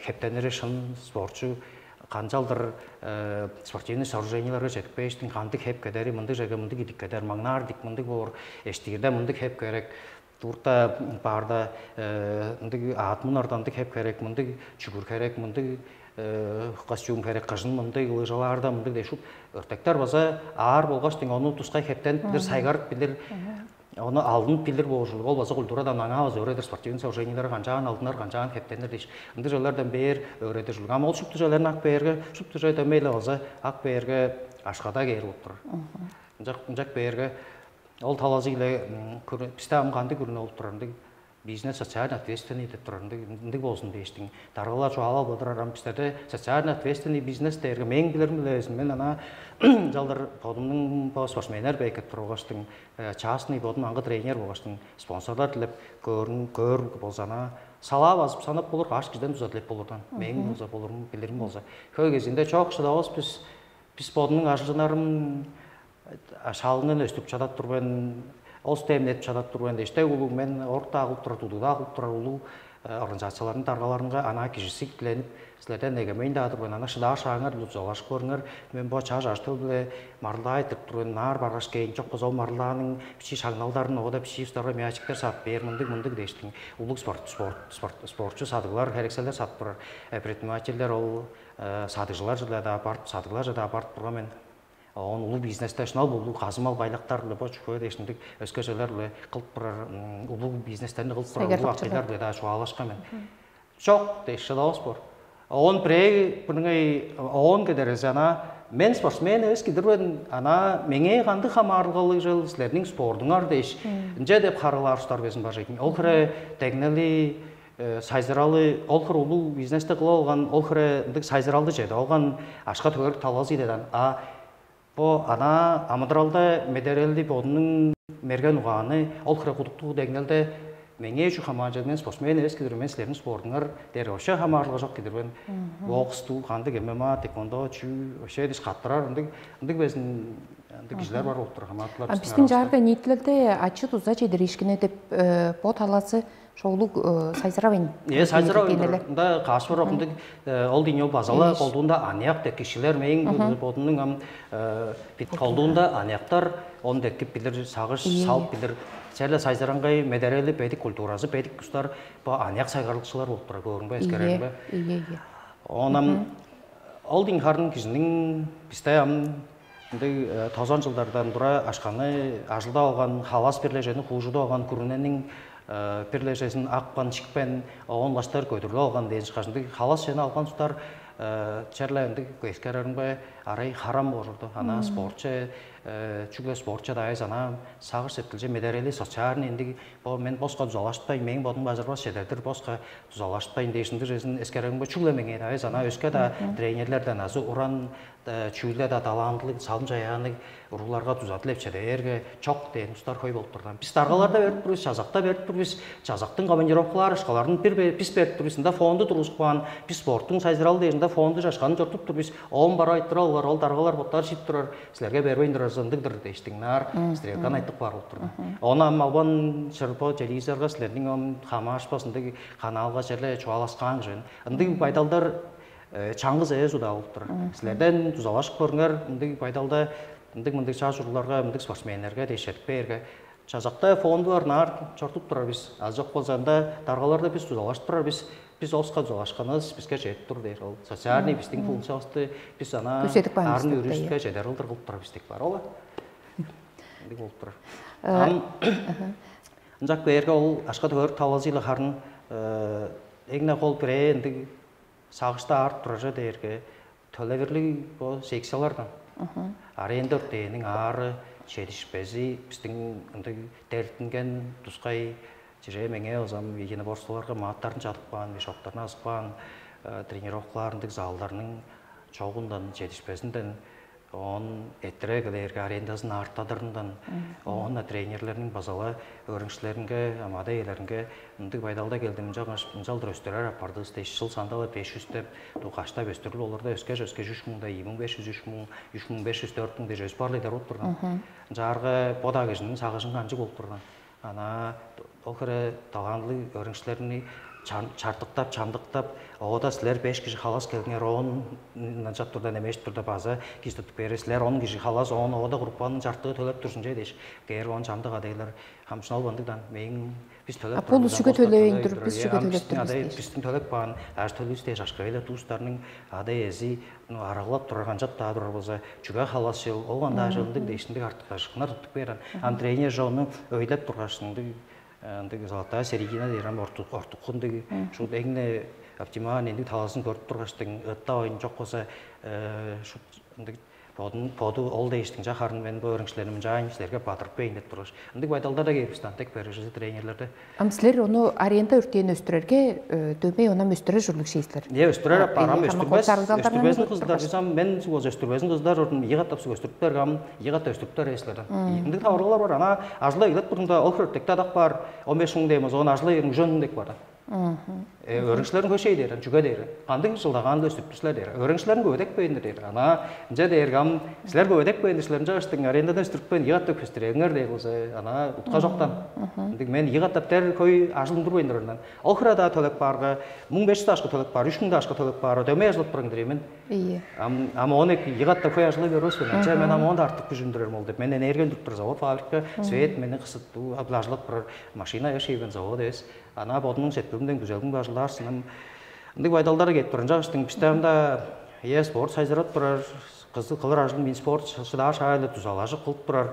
хептенери шын спортчу канчалдыр спортивный сооруженияларга чедип кээштиң, кандыг хеп кедери, мындыг черге мындыг идик кедер, маңнаар идик мындыг боор, эштиирде мындыг хеп керек, турта баарда ындыг аът мунарда ындыг хеп керек, мындыг чүгүр керек, мындыг костюм керек, кыжын мындыг, лыжалаарда мындыг дээш шуут өртектер база аар болгаш дең ону тускай хептенип билир, сайгарып билир. Ону алдын билир боожулуг, ол база культурадан аңаа база өөредир, спортивный сооружениелер канчаан алдынар, канчаан хептенир дээш. Ындыг чүвелерден бээр өөредир ужурлуг. Ам ол шупту чүвелерин ак бээрге, шупту чүве дөмей-ле база ак бээрге, акшага кээр болуп турар. Ынчак ынчак бээрге, ол талазы-биле бисте ам кандыг күрүне болуп турар, ындыг бизнес социально ответственный деп турар, ындыг ындыг болзун дээштиң. Даргалар чугаалап олурар, ам бистерде социально ответственный бизнес дээрге, мээң билирим-биле безин, мен ана ынчалдыр бодумнуң бо спортсменнер бекет тургаштың, частный бодум аңгы тренер болгаштың, спонсорлар дилеп көөрүн көөр болза, ана салаа базып санап болур, каш кижиден дуза дилеп болурдан. Мээң болза, болурум билирим болза. Хөй кезиинде чок шыдавас бис, бис бодунуң ажылчыннарын шалыңын өстүп чадап тур мен, ол ситемни эдип чадап тур мен дээш, дег улуг, мен орук-даа кылып турар, тудуг-даа кылып турар улуг организацияларның даргаларынга ана кижизидиленип, силерден эгемейн-даа тур мен, ана шыдаар шааңар-биле дузалашып көрүңер, мен бо чаш ажы-төл-биле марылдаа эртип тур мен, ынаар баргаш кээң чок болза, ол марылдааның бичии шаңналдарын, оода бичии устарга мячиктер садып бээр, мындыг-мындыг дээштиң. Улуг спорт, спорт, спорт, спортчу садыглар, херекселдер садып турар предпринимательдер, ол садыгжылар-даа барып, садыглар-даа барып турган мен. Оон улуг бизнесте шынал улуг казымал байлактар-биле, бо чүве дээш, ындыг өске чүвелер-биле кылып турар, улуг бизнестерни кылып турар улуг активдер-биле-даа чугаалашкан мен. Чок дээш, шыдавас боор. Оон бирээ, мурнуңай, оон кедерези ана, мен спортсмен эвес кидирбен, ана меңээ кандыг хамаарылгалыг чыл силерниң спордуңар дээш, ынча деп харыылаар устар безин бар ийин. Ол хире деңнели, сайзыралы, ол хире улуг бизнесте кылып алган, ол хире ындыг сайзыралды чедип алган, акша-төгерик талазы ийдедан. А бо ана амыдыралда медерелди бодунуң мерген угааны, ол хире кудуктуг деңнелде меңээ чүү хамаан чедип, мен спортсмен эвес кидир, мен силерниң спордуңар дээр, вообще хамаарылга чок кидирбен. Бокстуу, кандыг ММА, таэквондо, чүү, вообще диш каттырар, ындыг ындыг безин ындыг кижилер бар болуп тур, хамаатылар. А биздин чаарга ниитилелде ачы дуза чедириишкини деп бо талаасы шоулуг сайзыравайн. Э, сайзырап ындыр. Ында каш бар ындыг, ол дейни ол базала колдуунда аныяк деп кишилер, мээң бодумнуң ам бит колдуунда аныяктар он декип билир, сагыш салып билир. Черле сайзыраңгай медерели бедик, культуразы бедик кустар, бо аныяк сайгарлыкчылар болуп турар, көрүңбе, эскереринбе? Ийе, ийе. Оон ам ол дейн харын кижиниң бисте ам ындыг тозан жылдардан тура ашканы ажылдап алган халас бир-ле чүвени хуужудуп алган күрүнениң бир-ле чүвезин акпан, чикпен, оон улаштыр көдүрлүп алган дээн чыккаш, ындыг халас чүвени алган улустар черле ындыг эскереринге арай харам болурду. Ана спортче, чүгле спортче даайыс, ана сагыш сеткилче медерели, социальный ындыг, бо мен боска дузалашпайн, мээң бодум бажырбас чедер-дир, боска дузалашпайн дээш, ындыг чүвезин эскереринге, чүгле меңээ даайыс, ана өске-даа тренерлерден азы уран чүүлде-даа талантылыг, салым-чаяанныг уругларга дуза дилеп чеде бээрге, чок дээн улустар хөй болуп турган. Бис даргаларда берип тур бис, чазакта берип тур бис, чазактың командировкалаар акшаларын бир бе- бис берип тур бис, ында фонду тургузуп каан, бис спорттуң сайзыралы дээш, ында фонду чашканын чорудуп тур бис, оон бара айтырып алгар, ол даргалар боттары шип турар, силерге бербейн турарзы ындыг-дыр дээштиң, наар стрелканы айтып каар болуп турган. Ону ам албан чырбо телевизорга, силерниң ам хамаашпас ындыг каналга черле чугааласкаан кижи. Ындыг байдалдар чаңгыс эвес удаа болуп турар. Силерден дузалашып көрүңер, мындыг байдалда мындыг-мындыг чаш уругларга, мындыг спортсменнерге дээш чедип бээрге, чазакта фонду бар, наар чортуп турар бис. Азы чок болза, ында даргаларда бис дузалашып турар бис. Бис оска дузалашканывыс биске чедип тур дээр. Ол социальный бистиң функциявысты бис ана Күзедип каан бис арын деп, үрүстүкке чедер ылдыр кылып турар бис деп бар ол. Ындыг болуп турар. Ам ынчак бээрге, ол ашка төгөрүк талазы-ла харын эң-не кол бирээ ындыг сагышта аарып турар чүве дээрге, төлевирлиг бо секциялардан аренда өртээниң аары, чедишпези, бистиң ындыг дертинген тускай чире меңээ озам единоборстволарга мааттарын чадып каан, мешоктарын азып каан, тренировкалар ындыг залдарның чогундан, чедишпезинден, оон эртире килээрге арендазын аартадырындан, оон тренерлерниң база-ла өөреникчилеринге, амада ээлеринге ындыг байдалда келди, мынчангаш мынчалдыр өстүрер апардывыс дээш, чыл сандала беш чүс деп, каштап өстүрүл олурда өскеш, өскеш үч муң да, ийи муң беш чүс, үч муң, үч муң беш чүс, дөрт муң дээш өсүп арлый деп тур турган. Ынчаарга бо-даа кижиниң сагыжынга ынчыг болуп турган. Ана ол хире талантылыг өөреникчилерни чардыктап, чамдыктап, оода силер беш кижи халас келиңер, оон ынчап турда, немеш турда база кижи тудуп бээрер, силер он кижи халас, оон оода группанын чартыы төлеп турзун че дээш, кээр оон чамдык адайлар хамчын ол бандыгдан мээң бис төлеп А бул чүге төлевейн туруп, бис чүге төлеп биздин турбуз адай дээш. Биздин төлеп баан аш төлүүс дээш ашка эле туустарның адай эзи араглап турар канчап даа турар болза, чүге халас жыл ол кандаа жыл ындыг дээш ындыг артык ашкынар туттуп берен. Ам тренер же ону өйлеп тургаш ындыг ындыг золотая середина дээр ам ортук ортукку ындыг шут эң оптимальный ындыг талазын көрүп тургаштың ытта оюн жок болза шут ындыг бодун боду ол дээштиң жа харын мен бу өөрүңчүлерим жаайын силерге бадырып бейн деп тургаш ындыг байдалдар да кээп бистан тек бережизи тренерлерде. Ам силер ону аренда өртөөн өстүрөргө дөмей онам өстүрөр ужурлуг шээсилер. Не өстүрөр аппарам өстүрбес өстүрбезин кыздар десем мен сугуз өстүрбезин кыздар ордун ийи катап суг өстүрүп бергам ийи катап өстүрүп бересилер. Ындыг таварылар бар ана ажылай келет бурунда ол хөртекте адак бар он беш муң дейм озогон ажылай бериң үжөн муң деп бар. Өөрүңчүлөрүң хөшей дээр, чүге дээр. Кандыг жылдагаан өстүрүп силер дээр. Өөрүңчүлөрүң көбөдекпейн дээр. Ана ынча дээрге ам силер көбөдекпейн силер ынча ыштың арендадан өстүрүппейн ийи катап көстүрээңер дээр болза ана утка жоктан. Ындыг мен ийи катап дер хөй ажыл ундурбайн турардан. Ол хыра даа төлөп баарга муң беш жүз дашка төлөп баар, үч муң дашка төлөп баар, дөмей ажылып барың диреймен. Ийе. Ам ам он эки ийи катап хөй ажылай бербес мен. Ынча мен ам он артык күжүндүрер мол деп. Мен энергия ундуруп тур завод, фабрика, свет мени кысыттуу, ажылап турар машина яшайбен завод эвес. Ана бодунуң сеткилинден күзелдиң бажылдаарсынам. Ындыг байдалдар кетип турар. Ынчангыштың бисте анда е спорт сайзырап турар, кызыл кылыр ажыл мин спорт шыдаар шаайлы дузалажып кылып турар.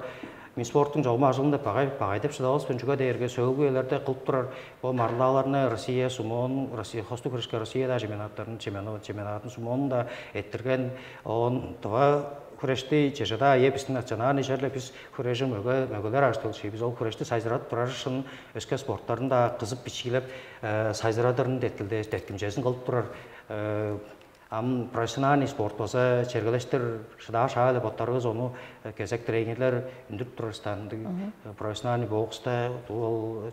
Мин спорттуң чогум ажылын деп багай багай деп шыдавас мен чүге дээрге сөөлгү элерде кылып турар бо марлааларны Россия сумон, Россия хостук хришка Россияда чемпионаттарын чемпионат чемпионатын сумонун да эттирген оон дыва Хүрешти чежеда ие биздин национальный черле биз хүрежим өге мөгөлер ажыттыылчы биз ол хүрешти сайзырадып турар шын өске спорттарын да кызып бичиилеп сайзырадырын деткилде деткимчезин кылып турар. Ам профессиональный спорт база чергелештир шыдаа шаа эле боттарыбыз ону кезек тренерлер үндүрүп турар стандыг профессиональный бокста ол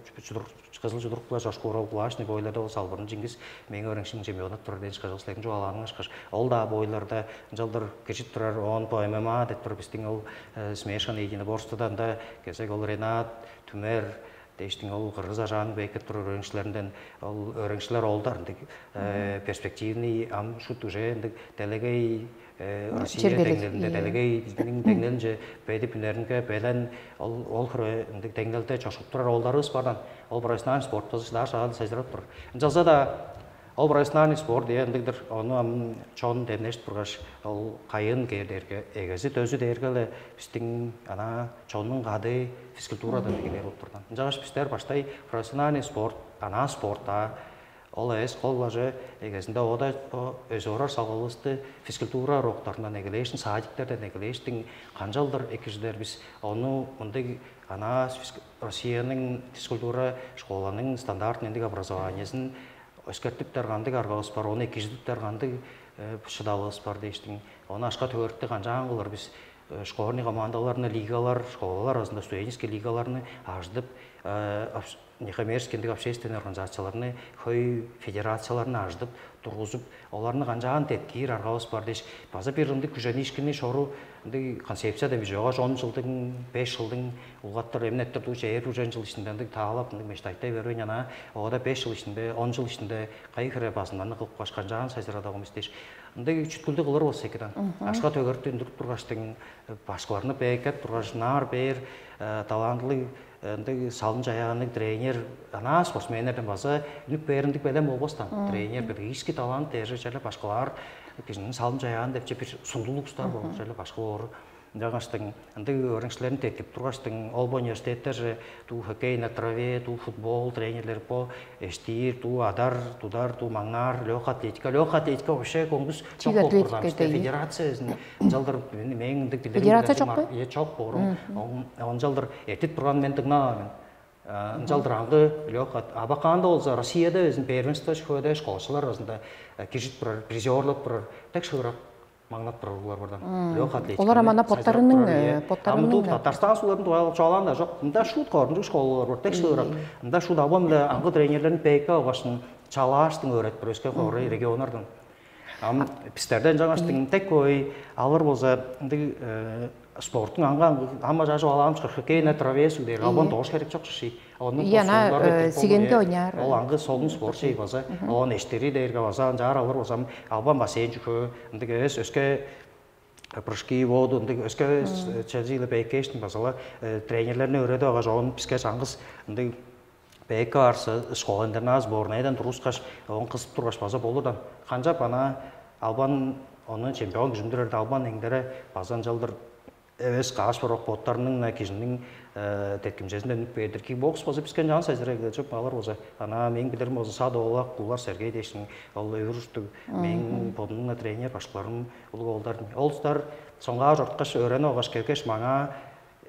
кызыл чудурук-ла чошку урал булаашный бойларда ол салбырын жиңгис мээң өөреникчим чемпионат турар дээш кыжыл силерниң чугаалааныгаш кыш ол-даа бойларда ынчалдыр киржип турар оон по ММА деп туруп бистиң ол смешанный единоборстводан да кезек ол Ренат Түмер дээштиң ол кыргыз ажаанын бээккеп турар өөреникчилеринден ол өөреникчилер оолдар ындыг перспективный ам шут уже ындыг делегей Россия деңнелинде делегейниң деңнелинче бедип үнеринге белен ол ол хире ындыг деңнелде чошкуп турар оолдарывыс бардан ол профессиональный спортка шыдаар шагаан сайжырап тур. Ынчалза-даа ол профессиональный спорт дия ындыгдыр ону ам чон демнешип тургаш ол кайын кээр дээрге эгези дөзү дээрге эле бистиң ана чоннуң кады физкультурадан эгелээр болуп турган. Ынчангаш бистер баштай профессиональный спорт, ана спортта ол эвес кол бажы эгезинде оода өзү орар салгалывысты физкультура уроктарындан эгелээшин, садиктерден эгелээштиң канчалдыр экижидер бис ону мындыг ана Россияның физкультура школаның стандартный ындыг образованиесин өскертиптер кандыг аргавыс бар, ону экижидиптер кандыг шыдалывыс бар дээштиң. Ону ашка төгөрүктү канчаан кылыр бис школьный командаларны лигалар, школалар арасында студенческий лигаларны ажыдып, некоммерческий ындыг общественный организацияларны хөй федерацияларны ажыдып тургузуп, оларны канчаан деткиир аргавыс бар дээш, база бир ындыг күжениишкинни шору ындыг концепциядан бижип алгаш, он жылдың, беш жылдың улгаттар эмнеттер дуучу ээр ужен жыл ишинде ындыг таалап ындыг мечтайтай бербейн ана оода беш жыл ишинде, он жыл ишинде кайы хире базымнарны кылып каш канчаан сайзырадагымыз дээш, ындыг чүткүлдү кылыр болза экидан. Ашка төгөртү үндүрүп тургаштың башкыларны бээккеп тургаш, наар бээр талантлыг ындыг салым чаяанныг тренер, анаа спортсменнерден база үнүп бээрин ындыг белем болбастан, тренер педагогический талант дээрже черле башкылаар кижиниң салым чаяан депче бир сундулуг устар болган черле башкы боору. Ынчангаштың ындыг өөреникчилерин деткип тургаштың, ол бо университеттерже дуу хоккей на траве, дуу футбол тренерлери бо эштиир, дуу адар, тудар, дуу маңнаар, легкая атлетика. Легкая атлетика вообще көңгүс чок болуп турган. Федерация өзүн ынчалдыр мээң ындыг билирим Федерация чок бе? Чок боорум. Ончалдыр этип турган мен дыңнааным. Ынчалдыр аңгы легкая абакаанда болза Россияда өзүн первенство школачылар арасында киржип турар, призерлап турар, так шыырак маңнап турар углар бардан. Легкая атлетика. Олар амана боттарының боттарының Татарстан сууларын чугаалаан да жок. Мында шут корунчуг школалар бар, так шыырак. Мында шут абам эле аңгы тренерлерин бээкке алгашын чалааштың өөрөт бир өске кори регионнардан. Ам бистерден жаңаштың так ой алыр болза ындыг Спорттуң аңга ама жажып алаамчы хоккейне травесу дээр албан доош херек чок ши. Ону Ийе, ана, сигенге ойнаар. Ол аңгы солун спорт шей база. Оон эштери дээрге база анчаар алыр базам албан бассейн чүкөө ындыг эвес өске прыжки воду ындыг өске чежиле бейкештин базала тренерлерни өөредип алгаш оон биске чаңгыс ындыг бээкке барсы школа интернат сборнайдан тургускаш оон кызып тургаш база болурдан канчап ана албан ону чемпион күжүмдүрерде албан эңдере база ынчалдыр эвес каш борок боттарының на кижиниң теткимчезинден үнүп бээрдир кикбокс болза бискен чаан сайзырай кылачып алар болза ана мээң билирим болза сад оолак куулар сергей дээшиң ол өөрүштүг мээң бодумнуң тренер башкыларым улуг оолдар ол устар соңгаар чорткаш өөренип алгаш келгеш маңаа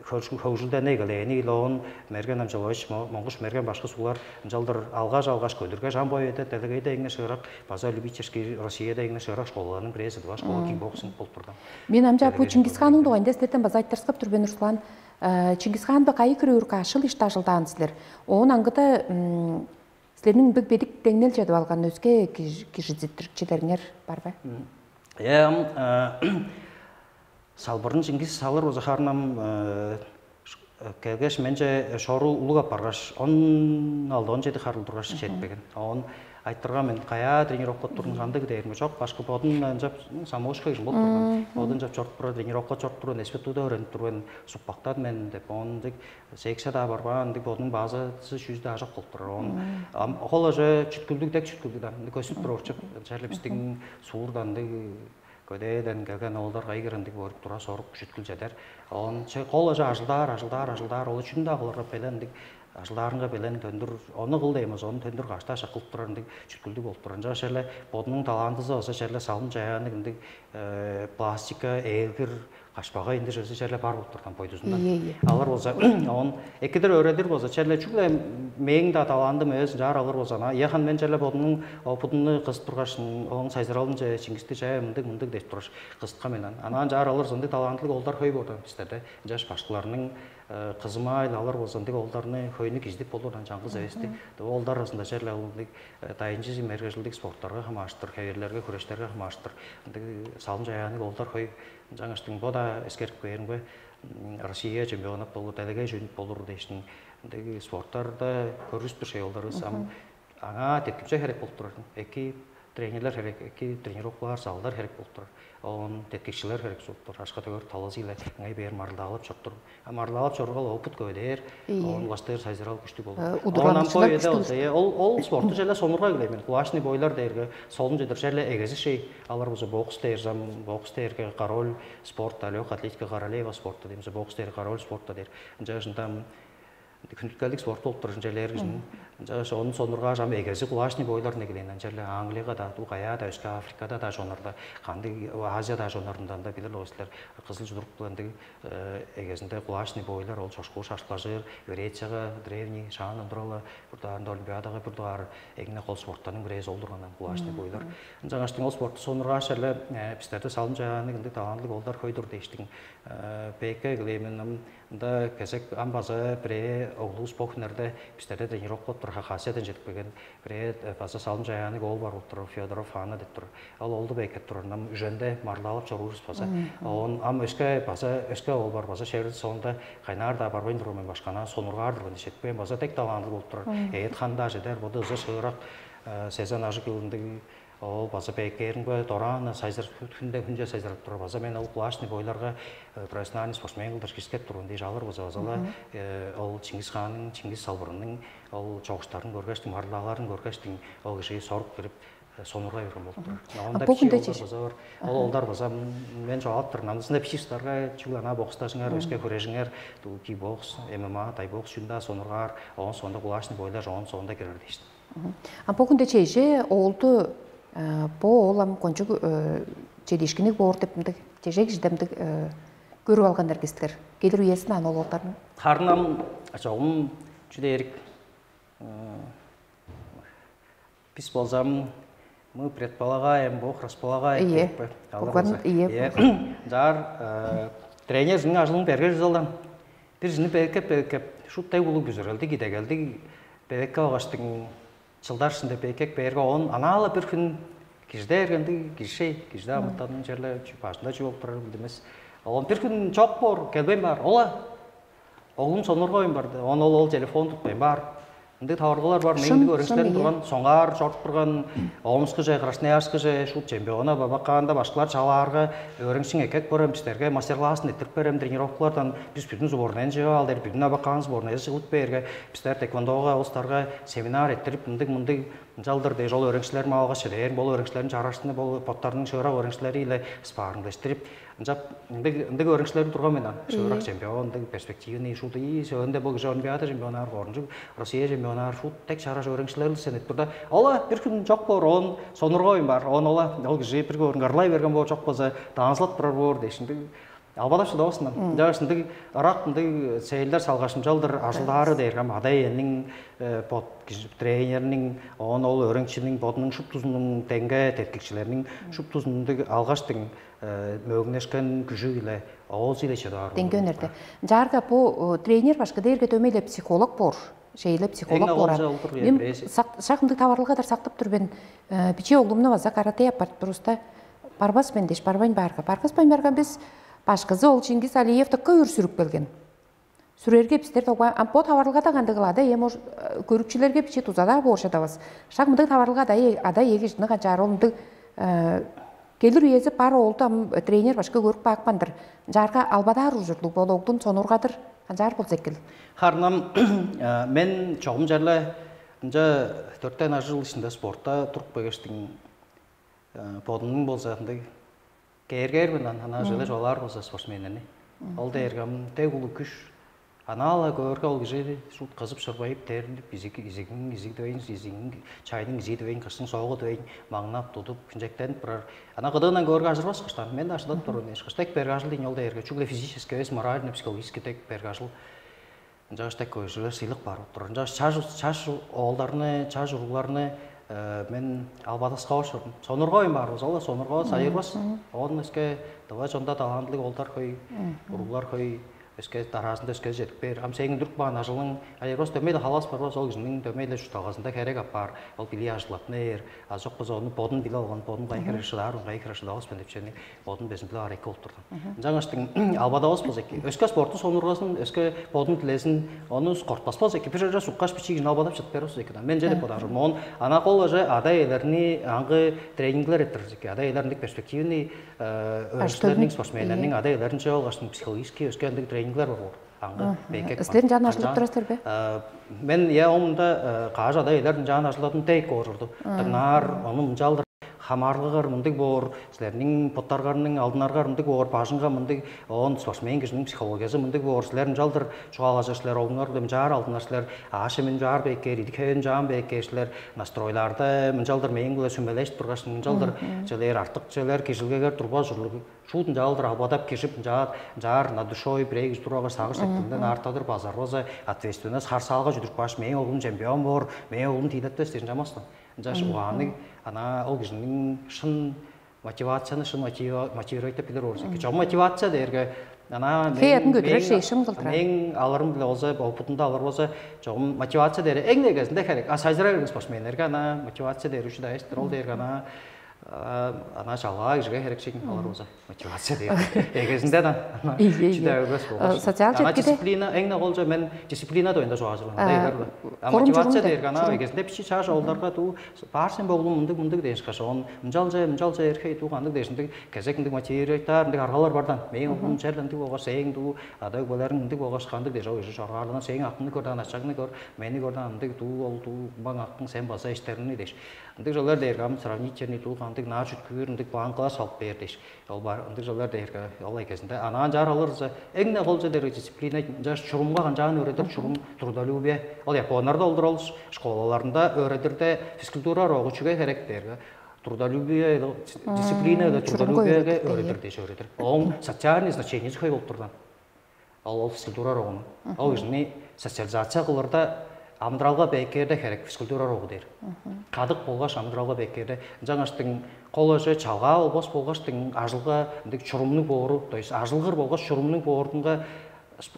хөгжүлдени эгелээни илоон мерген амчалович монгуш мерген башкы суулар ынчалдыр алгаш алгаш көдүргеш ам бо эде делегейде эңне шыырак база любительский россияда эңне шыырак школаларның бирээзи дыва школа кикбоксинг болуп турган. Мен амча бу Чингисханның дугайында силерден база айтырыскап тур мен Руслан. Чингисханды кайы кырыырга ашыл иште ажылдаан силер? Оон аңгыда силерниң биг бедик деңнел чадып алган өске кижидиттирчилериңер бар бе? Эм салбырын Чингис салыр узахарнам келгеш менче шору улуг апаргаш он алды он жети харыл тургаш четпеген. Он айтырган мен каяа тренировка турун кандыг дээрим жок башкы бодун ынчап самоушка кижим болуп турган. Бодун жап чоруп тура тренировка чоруп турган эспетуда өөренип турган сукпактан мен деп он дег секция да барбаан дег бодунун баазасы чүүзү да ажок болуп турар. Он ам хол уже чүткүлдүг дег чүткүлдүг да көсүп туруп чуп черле биздин суурдан дег көдээден келген оолдар кайгыр ындыг болуп тура сорук чүткүл чедер. Он кол уже ажылдаар ажылдаар ажылдаар ол чүн да кылырга белен дег ажылдаарынга белен төндүр ону кыл деймиз ону төндүр каштааш кылып турар ындыг чүткүлдүг болуп турар. Ынча шерле бодунуң талантызы база шерле салым жаяанныг ындыг пластика ээлгир кашпага ынча черле бар болуп турган бойдузундан. Алар болза он экидир өөредир болза черле чүгле мээң да талантым эвес ынчаар алыр болза ана яхан мен черле бодумнуң опытымны кызып тургаш оң сайзыралынча чиңгисти чая мындыг мындыг деп тургаш кызыткан мен ана ынчаар алыр ындыг талантлыг олдар хөй болду бистерде. Ынчаш башкыларның кызымайл алар болза ындыг олдарны хөйнү киздип болурдан чаңгыс эвести. Олдар арасында черле ындыг дайынчы мергежилдик спорттарга хамааштыр, хеверлерге, хүрештерге хамааштыр ындыг салым жаяанныг олдар хөй. Жаңаштың бо да эскерип кээринге Россия чемпионат болур, делегей чөнүп болур дээштин ындыг спорттарда көрүстүр шей олдарыбыз ам аңаа деткимче херек болуп турар. Эки тренерлер херек, эки тренировкалар залдар херек болуп турар. Он деткикчилер херек болуп тур. Ашка төгөр талазы иле ыңай бээр марылдаалап чоруп тур. А марылдаалап чорургал опыт көбедээр, он уластыр сайзырал күштү болур. Удурланыкчылар күштү болур. Ол ол спорту желе сонурга билеймин. Кулачный бойлар дээрге солун жедир желе эгези шей. Алар болза бокс дээр зам, бокс дээрге король спорта, лёгкая атлетика королева спорта деймиз, бокс дээр король спорта дээр. Ынча ынча хүндүткелдик спорт болуп турар ынча элээр кижиниң. Ынча ону сонургааш ам эгези кулаачный бойлар негилээн ынча эле Англияга да, Каяа да, өске Африкада да чоннарда, кандыг Азияда чоннарында анда билир ол силер кызыл чудурук ындыг эгезинде кулаачный бойлар ол чошкуу шашкылажыр, Грецияга древний шаандан турала бир даарында Олимпиадага бир даар эңне кол спорттарның бирээзи ол тургандан кулаачный бойлар. Ынчангаштың ол спортту сонургааш эле бистерде салым жааныг ындыг талантлыг олдар хөйдүр дээштиң бээкке кылыймын. Ында кезек ам база бирээ оглувус бо хүннерде бистерде тренировка болуп тур, Хакасиядан чедип келген бирээ база салым жаяанныг оол бар болуп тур, Федоров Анна деп тур. Ол олду бээккеп турар, ам үженде марлаалап чоруурус база. Он ам өске база өске оол бар база шеврил соонда кайнаар-даа барбайн турган мен башкана сонургаар турган дишет. Бен база дег талаандыг болуп турар. Эът ханда чедер, боду ызы шыырак сезон ажык ылындыг. Ол база бээкээринге дораан сайзыр хүнде хүнче сайзырап турар. База мен ол плащный бойларга профессиональный спортсмен кылдыр кискеп турган дээш алыр база базала ол Чингис хаанның, Чингис салбырының ол чогуштарын көргештиң, марлааларын көргештиң ол кижи сорук кирип сонургай берген болуп турар. Онда бу күндө база бар. Ол олдар база мен жоалып тур. Намысында бичи старга чүгле ана бокстажыңар, өске хүрежиңер, кикбокс, ММА, тайбокс чүнда сонургаар, оон сонда кулачный бойлар оон сонда кирер дээштим. А бо хүнде чеже оолду бо оол ам кончуг чедиишкинниг боор деп мындыг чеже кижиден мындыг көрүп алган эргистилер. Келир үесин аны оолдарның. Харнам чогум чүдээрик бис болзам мы предполагаем, Бог располагает. Ие. Алар Буквально болза. Ие. Жаар тренер жының ажылын берге жүзалдан. Бир жыны беркеп беркеп шут дег улуг бүзүрелдиг идегелдиг берекке алгаштың чылдар ишинде бейкек бээрге оон анаала бир хүн кижиде эргенди кижи кижиде амытанның черле бажында чүү болуп турар билдимес. Оон бир хүн чок боор, келбейн баар. Ола, оглум сонургавайн барды. Оон ол ол телефон тутпайн баар. Ындыг таварылгалар бар. Мээң ындыг өөреникчилерим турган, соңгаар чоруп турган, Омскуже, Красноярскуже, шут чемпиона бабакаанда башкылар чалаарга, өөреникчиң эккеп көрем, бистерге мастер-классын эрттирип берем, тренировкалардан бис бүдүн сборнайын чыгып ал дээр, бүдүн абакаан сборнайы чыгып бээрге, бистер теквондога улустарга семинар эрттирип, мындыг мындыг ынчалдыр дээш ол өөреникчилерим алгаш чедээр, бол өөреникчилерин чарашны, бол боттарының шыырак өөреникчилери-иле спаррингдештирип, ынчап ындыг ындыг өөреникчилерим турган мен. Шыырак чемпион, ындыг перспективный шут, ии сөөнде бул кижи Олимпиада чемпионнаар, корунчуг Россия чемпионнаар, шут дег чараш өөреникчилерил сен деп турда, ола бир хүн чок боор, оон сонургавайн бар, оон ола ол кижи бир көөрүн кырлай берген боор, чок болза даанзылап турар боор дээш, ындыг албадап шыдавас ындан. Ынчангаш ындыг ырак ындыг цельдер салгаш, ынчалдыр ажылдаары дээрге ам ада-иениң, э, бот кижи тренерниң, оон ол өөреникчиниң бодунуң шуптузунуң, деңге теткикчилерниң шуптузунуң ындыг алгаштың, э, мөөңнешкен күжү-биле, оозу-биле чыдаар. Деңге үнерде. Ынчаарга бу, э, тренер башкы дээрге дөмей-ле психолог боор. Шейлеп психолог. Эң боор. Ол-дур, мен бирээзи. Шак мындыг таварылгадар сактып тур мен. Э, биче оглумну база каратэ аппарып туруста, барбас мен дээш, барбайн баарга. Баргаспайн барган бис, башкызы ол Чингис Алиев дыкка үр сүрүп келген. Сүрерге бистер тогба, ам бо таварылгада кандыгыл ада эм, э, көрүкчүлерге биче дузадаа бооршадавас. Шак мындыг таварылга ада ада эгижни канчаар ол мындыг, э, келир үези бар оолду ам тренер башка көрүп баапкан-дыр. Ынчаарга албадаар ужурлуг бол, оглун сонургадыр. Канчаар болза экил. Харнам, э, мен чогум черле ынча дөрттен ажыл ишинде спортта туруп кегештиң, э, бодумнуң болза ындыг кээргээр мен ан ана жылы жолаар болза спортсменнерни. Ол дээрге ам дег улуг күш. Анаала көөрге ол кижи шут кызып шырбайып, терилип, изиг изигиң изиг дөйн, изигиң чайның изии дөйн, кыштың соогу дөйн, маңнап тудуп, хинчектенип турар. Ана кыдыындан көөрге ажырбас кыштан. Мен да ажылдап турган эш кыштек берге ажыл дейн ол дээрге чүгле физический эвес, морально, психологический дег берге ажыл. Ынчангаш дег көжүлер сыйлык бар болуп турар. Ынчангаш чаш чаш оолдарны, чаш уругларны, э, мен албадаска ошордум. Сонургавайн баар болза, ол сонургавас, айырбас. Оон өске дыва чонда талантлыг оолдар хөй, уруглар хөй, өске дараазында өске чедип бээр. Ам сээң үндүрүп каан ажылың айырбас, дөмей-ле халас барбас, ол кижиниң дөмей-ле чуртталгазында херек апаар. Ол билии ажыглаттыныр. А чок болза ону бодун билип алган, бодун кайы хире шыдаар, кайы хире шыдавас мен деп чүвени бодун безин билип аар эки болуп турган. Ынчангаштың албадавас болза эки. Өске спортту сонургазын, өске бодун дилезин, ону кортпас болза эки. Бир эже суккаш бичигин албадап чыдып бербес эки. Мен же деп бодаар. Моон ана кол эже ада-иелерни аңгы тренингилер эрттирер эки. Ада-иелер ындыг перспективный, э, өөрүштерниң, спортсменнерниң ада-иелеринче алгаш психологический өске ындыг тренингилер бар боор. Аңгы бейкек. Силерин жаан ажылып турасыздар бе? Э, мен я омунда, э, каажа ада-иелерин жаан ажылдадым дейк оожурду. Дыңнаар, ону мынчаалдыр хамаарылгагар мындыг боор, силерниң боттаргарның алдынаргар мындыг боор, бажыңга мындыг, оон спортсмен кижиниң психологиясы мындыг боор, силер ынчалдыр чугаалажыр силер, оглуңар биле мынчаар алдынар силер, аъш-чемин мынчаар бээккээр, идик-хевин мынчаан бээккээр силер, настройлаарда мынчалдыр мээң-биле сүмележип тургаш, мынчалдыр чүлээр артык чүлер кижилгегер турбас ужурлуг. Шуут ынчаалдыр албадап кижип, ынчаар ынчаар на душой бирээ кижи тургаш, сагыш сеткилинден аартадыр базар база ответственность харсаалга чүдүрүп кааш, мээң оглум чемпион боор, мээң оглум тиилетпес дижин чамастан. Ынчаш угаанныг ана ол кижиниң шын мотивацияны шын мотивировать деп билир орус эки. Чогум мотивация дээрге ана хеятын көдүрер шейшим кылдырар. Мээң алырым биле болза, опытымда алыр болза, чогум мотивация дээр эң негезинде керек. А сайжырар экен спортсменнерге ана мотивация дээр үчү да эстер ол дээрге ана ана чалгаа кижиге херекчигин алыр болза мотивация дээр. Эгезинде да ана чиде өлбес болгаш. Социал четкиде дисциплина эң негол мен дисциплина доюнда чугаажырган. Мотивация дээрге ана эгезинде бичи чааш олдарга дуу баар сен боглум мындыг мындыг дээш каш он мынчалча мынчалча эрхей дуу кандыг дээш ындыг кезек ындыг мотивировать ындыг аргалар бардан мээң оглум чер ындыг болгаш эң дуу ада өгбелериң ындыг болгаш кандыг дээш ол уже чоргаарлана сээң акыңны көрдан ачагны көр мени көрдан ындыг дуу ол дуу баң акың сен база иштериңни дээш. Ындыг чүвелер дээрге ам сравнительный дуу кандыг наар чүткүүр ындыг планкалар салып бээр дээш. Ол бар ындыг чүвелер дээрге ол эгезинде анаан чаар алырза эң-не кол чүве дээрге дисциплина ынчаш чурумга канчаан өөредир чурум трудолюбие. Ол японнарда олдур ол школаларында өөредирде физкультура урогу чүге херек дээрге трудолюбие дисциплина трудолюбиеге өөредир дээш өөредир. Оң социальный значениеси хөй болуп турган. Ол ол физкультура урогуну. Ол кижини социализация кылырда амыдыралга бээккээрде херек физкультура урогу дээр. Кадык болгаш амыдыралга бээккээрде ынчангаштың кол эже чалгаа болбос болгаштың ажылга ындыг чурумнуг боору, то есть ажылгыр болгаш чурумнуг боорунга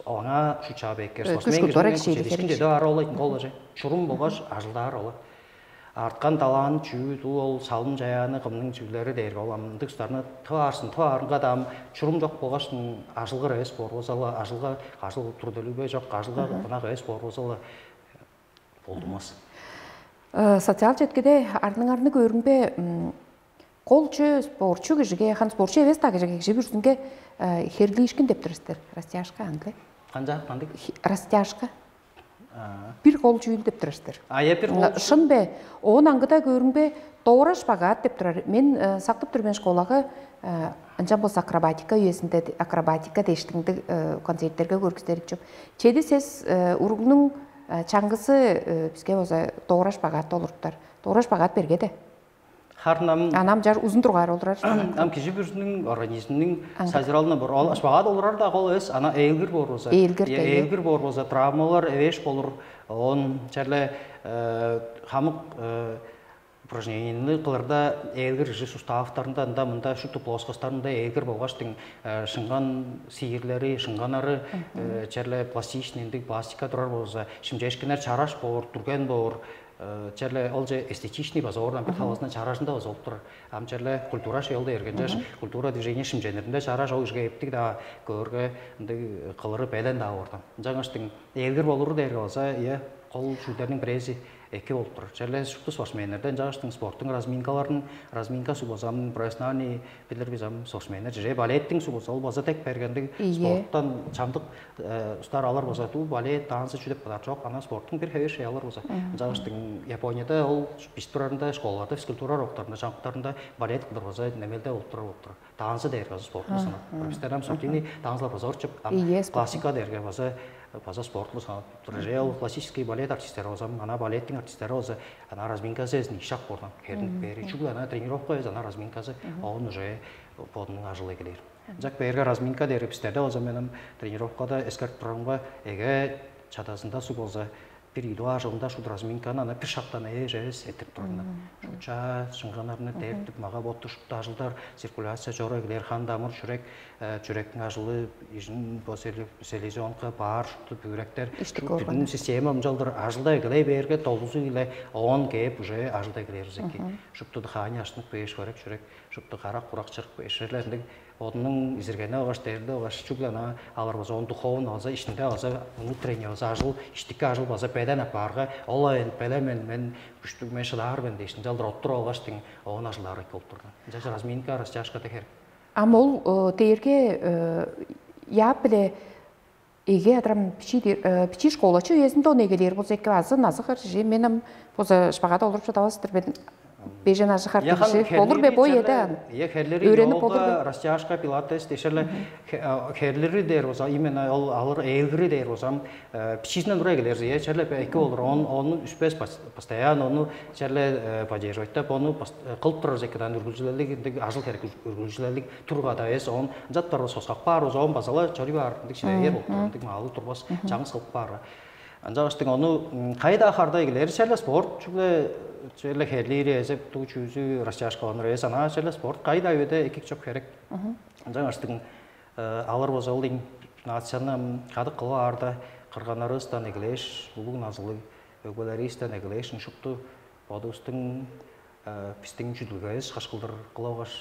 аңаа шучаа бээккээр. Спортсмен кижиниң кучедишкин деде аар ол кол эже. Чурум болгаш ажылдаар ола. Арткан далаан чүү дуу ол салым чаяаны кымның чүүлери дээрге ол ам ындыг устарны тываарсын, тываарынга даам чурум чок болгаштың ажылгыр эвес боор болза-ла, ажылга ажыл турдулугу чок, ажылга ынак эвес боор болза-ла болдумас. Социал четкиде арныңарны көрүңбе, кол чү спортчу кижиге, хан спортчу эвес да кижиге, кижи бүрүзүнге херлиишкин деп турар силер. Растяжка андыле. Канчаап кандыг? Растяжка. Бир кол чүүл деп турар силер. А я бир кол. Шын бе? Оон аңгыда көрүңбе, доора шпагат деп турар. Мен сактып тур мен школага, ынчан болза акробатика үезинде, акробатика дештиңди концерттерге көргүзерик чоп. Чеди сес уругнуң чаңгысы бизге болза доора шпагат олуруптар. Доора шпагат берге де. Харын ам Анам чар узун тургаар олурар. Ам кижи бүрүзүнүң организмниң Аңгы. Сайзыралына бор. Ол шпагат олурар да кол эс, ана ээлгир боор болза. Ээлгир Е, да, ие. Ээлгир боор болза, травмалар эвеш болур. Он черле хамык упражнениени кылырда ээлгир кижи суставтарында ында мында шупту плоскостарында ээлгир болгаштың шыңган сиирлери, шыңганары черле пластичный ындыг пластика турар болза, шимчешкиннер чараш боор, дүрген боор, черле ол же эстетичный база оордан бир талазынан чаражында база болуп турар. Ам черле культура шеолда эргенчеш культура движение шимчениринде чараш ол кижиге эптиг даа көөрге ындыг кылыры белен даа оордан. Ынчангаштың ээлгир болуру дээрге болза, ие, кол чүүлдерниң бирээзи эки болуп турар. Черле шупту спортсменнерде ынчангаштың спорттуң разминкаларын, разминка суг болза ам профессиональный билир биз ам спортсменнер же балеттиң суг болза ол база тек бергендиг Ийе. Спорттан чамдык устар алар болза дуу балет, танцы чү деп кылар чок. Ана спорттуң бир хевер шей алар болза. Ынчангаштың Японияда ол бис турарында школаларда физкультура уроктарында, чаңктарында балет кылдыр болза немелде болуп турар болуп турар. Танцы дээрге база спорт болза. Бизден ам спортивный танцылар база орчуп, ам Ийе, спорт. Классика дээрге база база спорт болза. Тур же ол классический балет артисттери болза, ана балеттиң артисттери болза, ана разминка сезин ишак бордан. Хернип бери чүгле ана тренировка эвес, ана разминказы оон уже бодунуң ажылы келер. Жак берге разминка дери бистерде болза мен ам тренировкада эскертип турарымга эге чадазында суг болза бир идуа ажылында шуд разминканы ана бир шактан эже эс этип турарына. Шуча шыңганарны дертип мага ботту шупту ажылдар циркуляция чора эглер хан дамыр чүрек чүректиң ажылы ижин бо селезионка баар шупту бүүректер Иштик шупту орган. Бүтүн система ынчалдыр ажылда эглей бээрге долузу иле оон кээп уже ажылда эглээрбиз эки. Шупту дыхаание аштынып бээш көрек чүрек шупту карак курак чырык бээш эрлеринде одунуң изиргени алгаш дерилди алгаш чүгле ана алар болза он духовно алза ишинде алза внутренний алза ажыл иштикке ажыл база белен апаарга ол айын белемен мен күштүг мен шыдаар мен дээш ынчалдыр оттуруп алгаш дең оон ажылдаар эки болуп турган. Ынча разминка растяжкада херек. Ам ол дээрге яап биле эге адрам бичи бичи школачы үезинде ону эгелээр болза эки азы назы кыржы мен ам боза шпагада олуруп шыдавастыр мен бежен ажы хартыгжы болур бе бо эде ан? Е херлери Өөренип болур бе? Растяжка пилатес дешерле херлери дээр болза именно ол алыр ээлгири дээр болзам бичиисинен тура эгелерзи е черле эки болур он ону үспес постоянно ону черле поддерживать деп ону кылып турар экидан үргүлчүлелдик ындыг ажыл керек үргүлчүлелдик тургада эс он ынчап турбас соскак баар узоон базала чоруй баар ындыг чиле ээр болуп турар ындыг маалы турбас чаңгыс кылып баар. Ынчангаштың ону кайда харда эгелери черле спорт чүгле черле херлири эзеп туу чүүзү растяжкаланыр эс анаа черле спорт кайда үеде экик чоп херек. Ынчангаштың алыр бозалдың нацияны кадык кылып аарда кырганнарывыстан эгелээш улуг назылыг өгбелеривистен эгелээш ушупту бодувустуң бистиң чүдүлгевис кышкылдыр кылып алгаш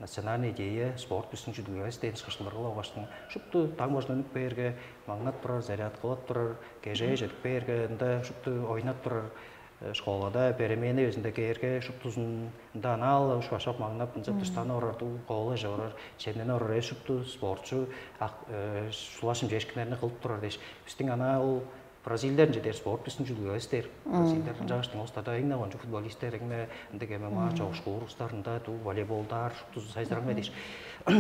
национальный идея спорт бистиң чүдүлгевис дээн кышкылдыр кылып алгаштың шупту таң бажын өнүп бээрге маңнап турар заряд кылып турар кежээ жетип бээрге ында шупту ойнап турар школада переменный безинде кээрге шуптузун ында анаал ушпашок маңнап ынча дыштанып орар голу эже орар чемненип орар эш шупту спортчу сулашым чешкиннерни кылып турар дээш бистиң анаал Бразилдер ынча дээр спорт биздин чүдүлгүбүс дээр. Бразилдер ынчагаштың остада эң кончуг футболисттер эң ындыг ММА чогушкуурустарында дуу волейболдаар шуптузу сайзыраңмай дээш.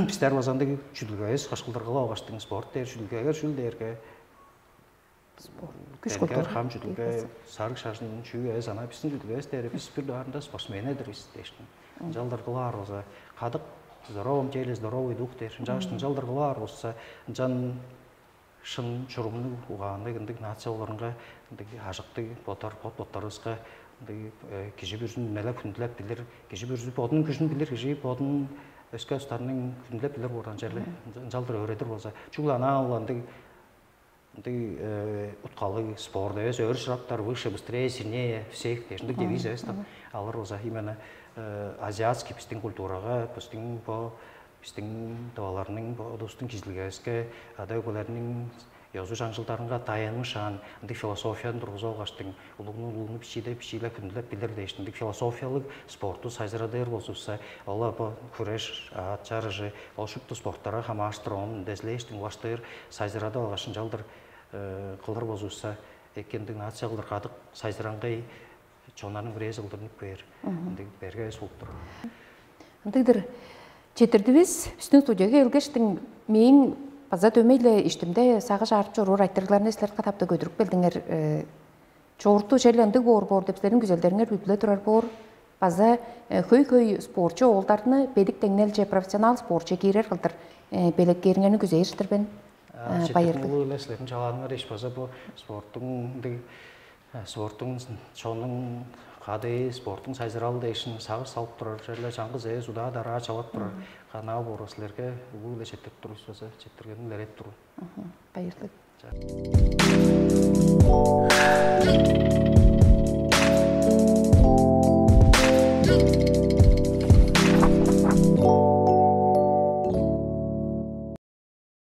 Бистер база ындыг чүдүлгүбүс кашкылдыргыла огаштың спорт дээр чүдүлгүгер чүл дээрге Спорт. Күш Деңгер культура. Хам чүдүлгү сарыг шажын чүү эвес ана биздин чүдүлгүбүс дээр бис бир даарында спортсмен эдир бис дээштин. Ынчалдыр кылаар болза кадык здоровом теле здоровый дух дээр. Ынчагаштың ынчалдыр кылаар болза ынчан шын чурумнуг угаанныг ындыг нация олорунга ындыг ажыктыг бодар бот боттарыбызга ындыг кижи бүрүзүн үнелеп хүндүлеп билир, кижи бүрүзү бодунуң күжүн билир, кижи бодун өске устарның хүндүлеп билир боордан черле ынчалдыр өөредир болза, чүгле анаа ол ындыг Ындыг уткалыг спорт эвес, өр шыраптар, выше, быстрее, сильнее всех дээш, ындыг девиз эвес да. Алар болза именно азиатский бистиң культурага, бистиң бо бистиң тываларның, бо улустуң кижилгевиске, ада өгбелерниң ёзу чаңчылдарынга даянмышаан, ындыг философияны тургузуп алгаштың, улугну улугну бичиилеп бичиилеп хүндүлеп билир дээш, ындыг философиялыг спортту сайзырадыр болзувусса, ол бо хүреш, аът чарыжы, ол шупту спорттарга хамааштыр, ону дезилээштиң улаштыр сайзырадып алгаш, ынчалдыр кылыр болзувусса, эки ындыг нация кылдыр кадык сайзыраңгай чоннарның бирээзи кылдыр үнүп кээр. Ындыг берге эвес болуп тур. Ындыгдыр. Четирдивис, бистиң студияга келгештиң, мээң база дөмей-ле иштимде сагыш аарып чоруур айтырыгларны силер катапта көдүрүп келдиңер. Чоорту черле ындыг боор боор деп силерниң күзелдериңер бүдүле турар боор. База хөй-хөй спортчу оолдарны бедик деңнелче, профессионал спортче киирер кылдыр белеккээриңерни күзээр-дир мен. Байырлыг. Улуу эле силерниң чалааныңар иш база бу спорттуң ындыг спорттуң чонуң кадыы спорттуң сайзыралы дээшин сагыш салып турар черле чаңгыс эвес удаа-дараа чалап турар канаал боорга силерге улуу-биле четтирип тур база четтиргенин илереп тур. Байырлыг.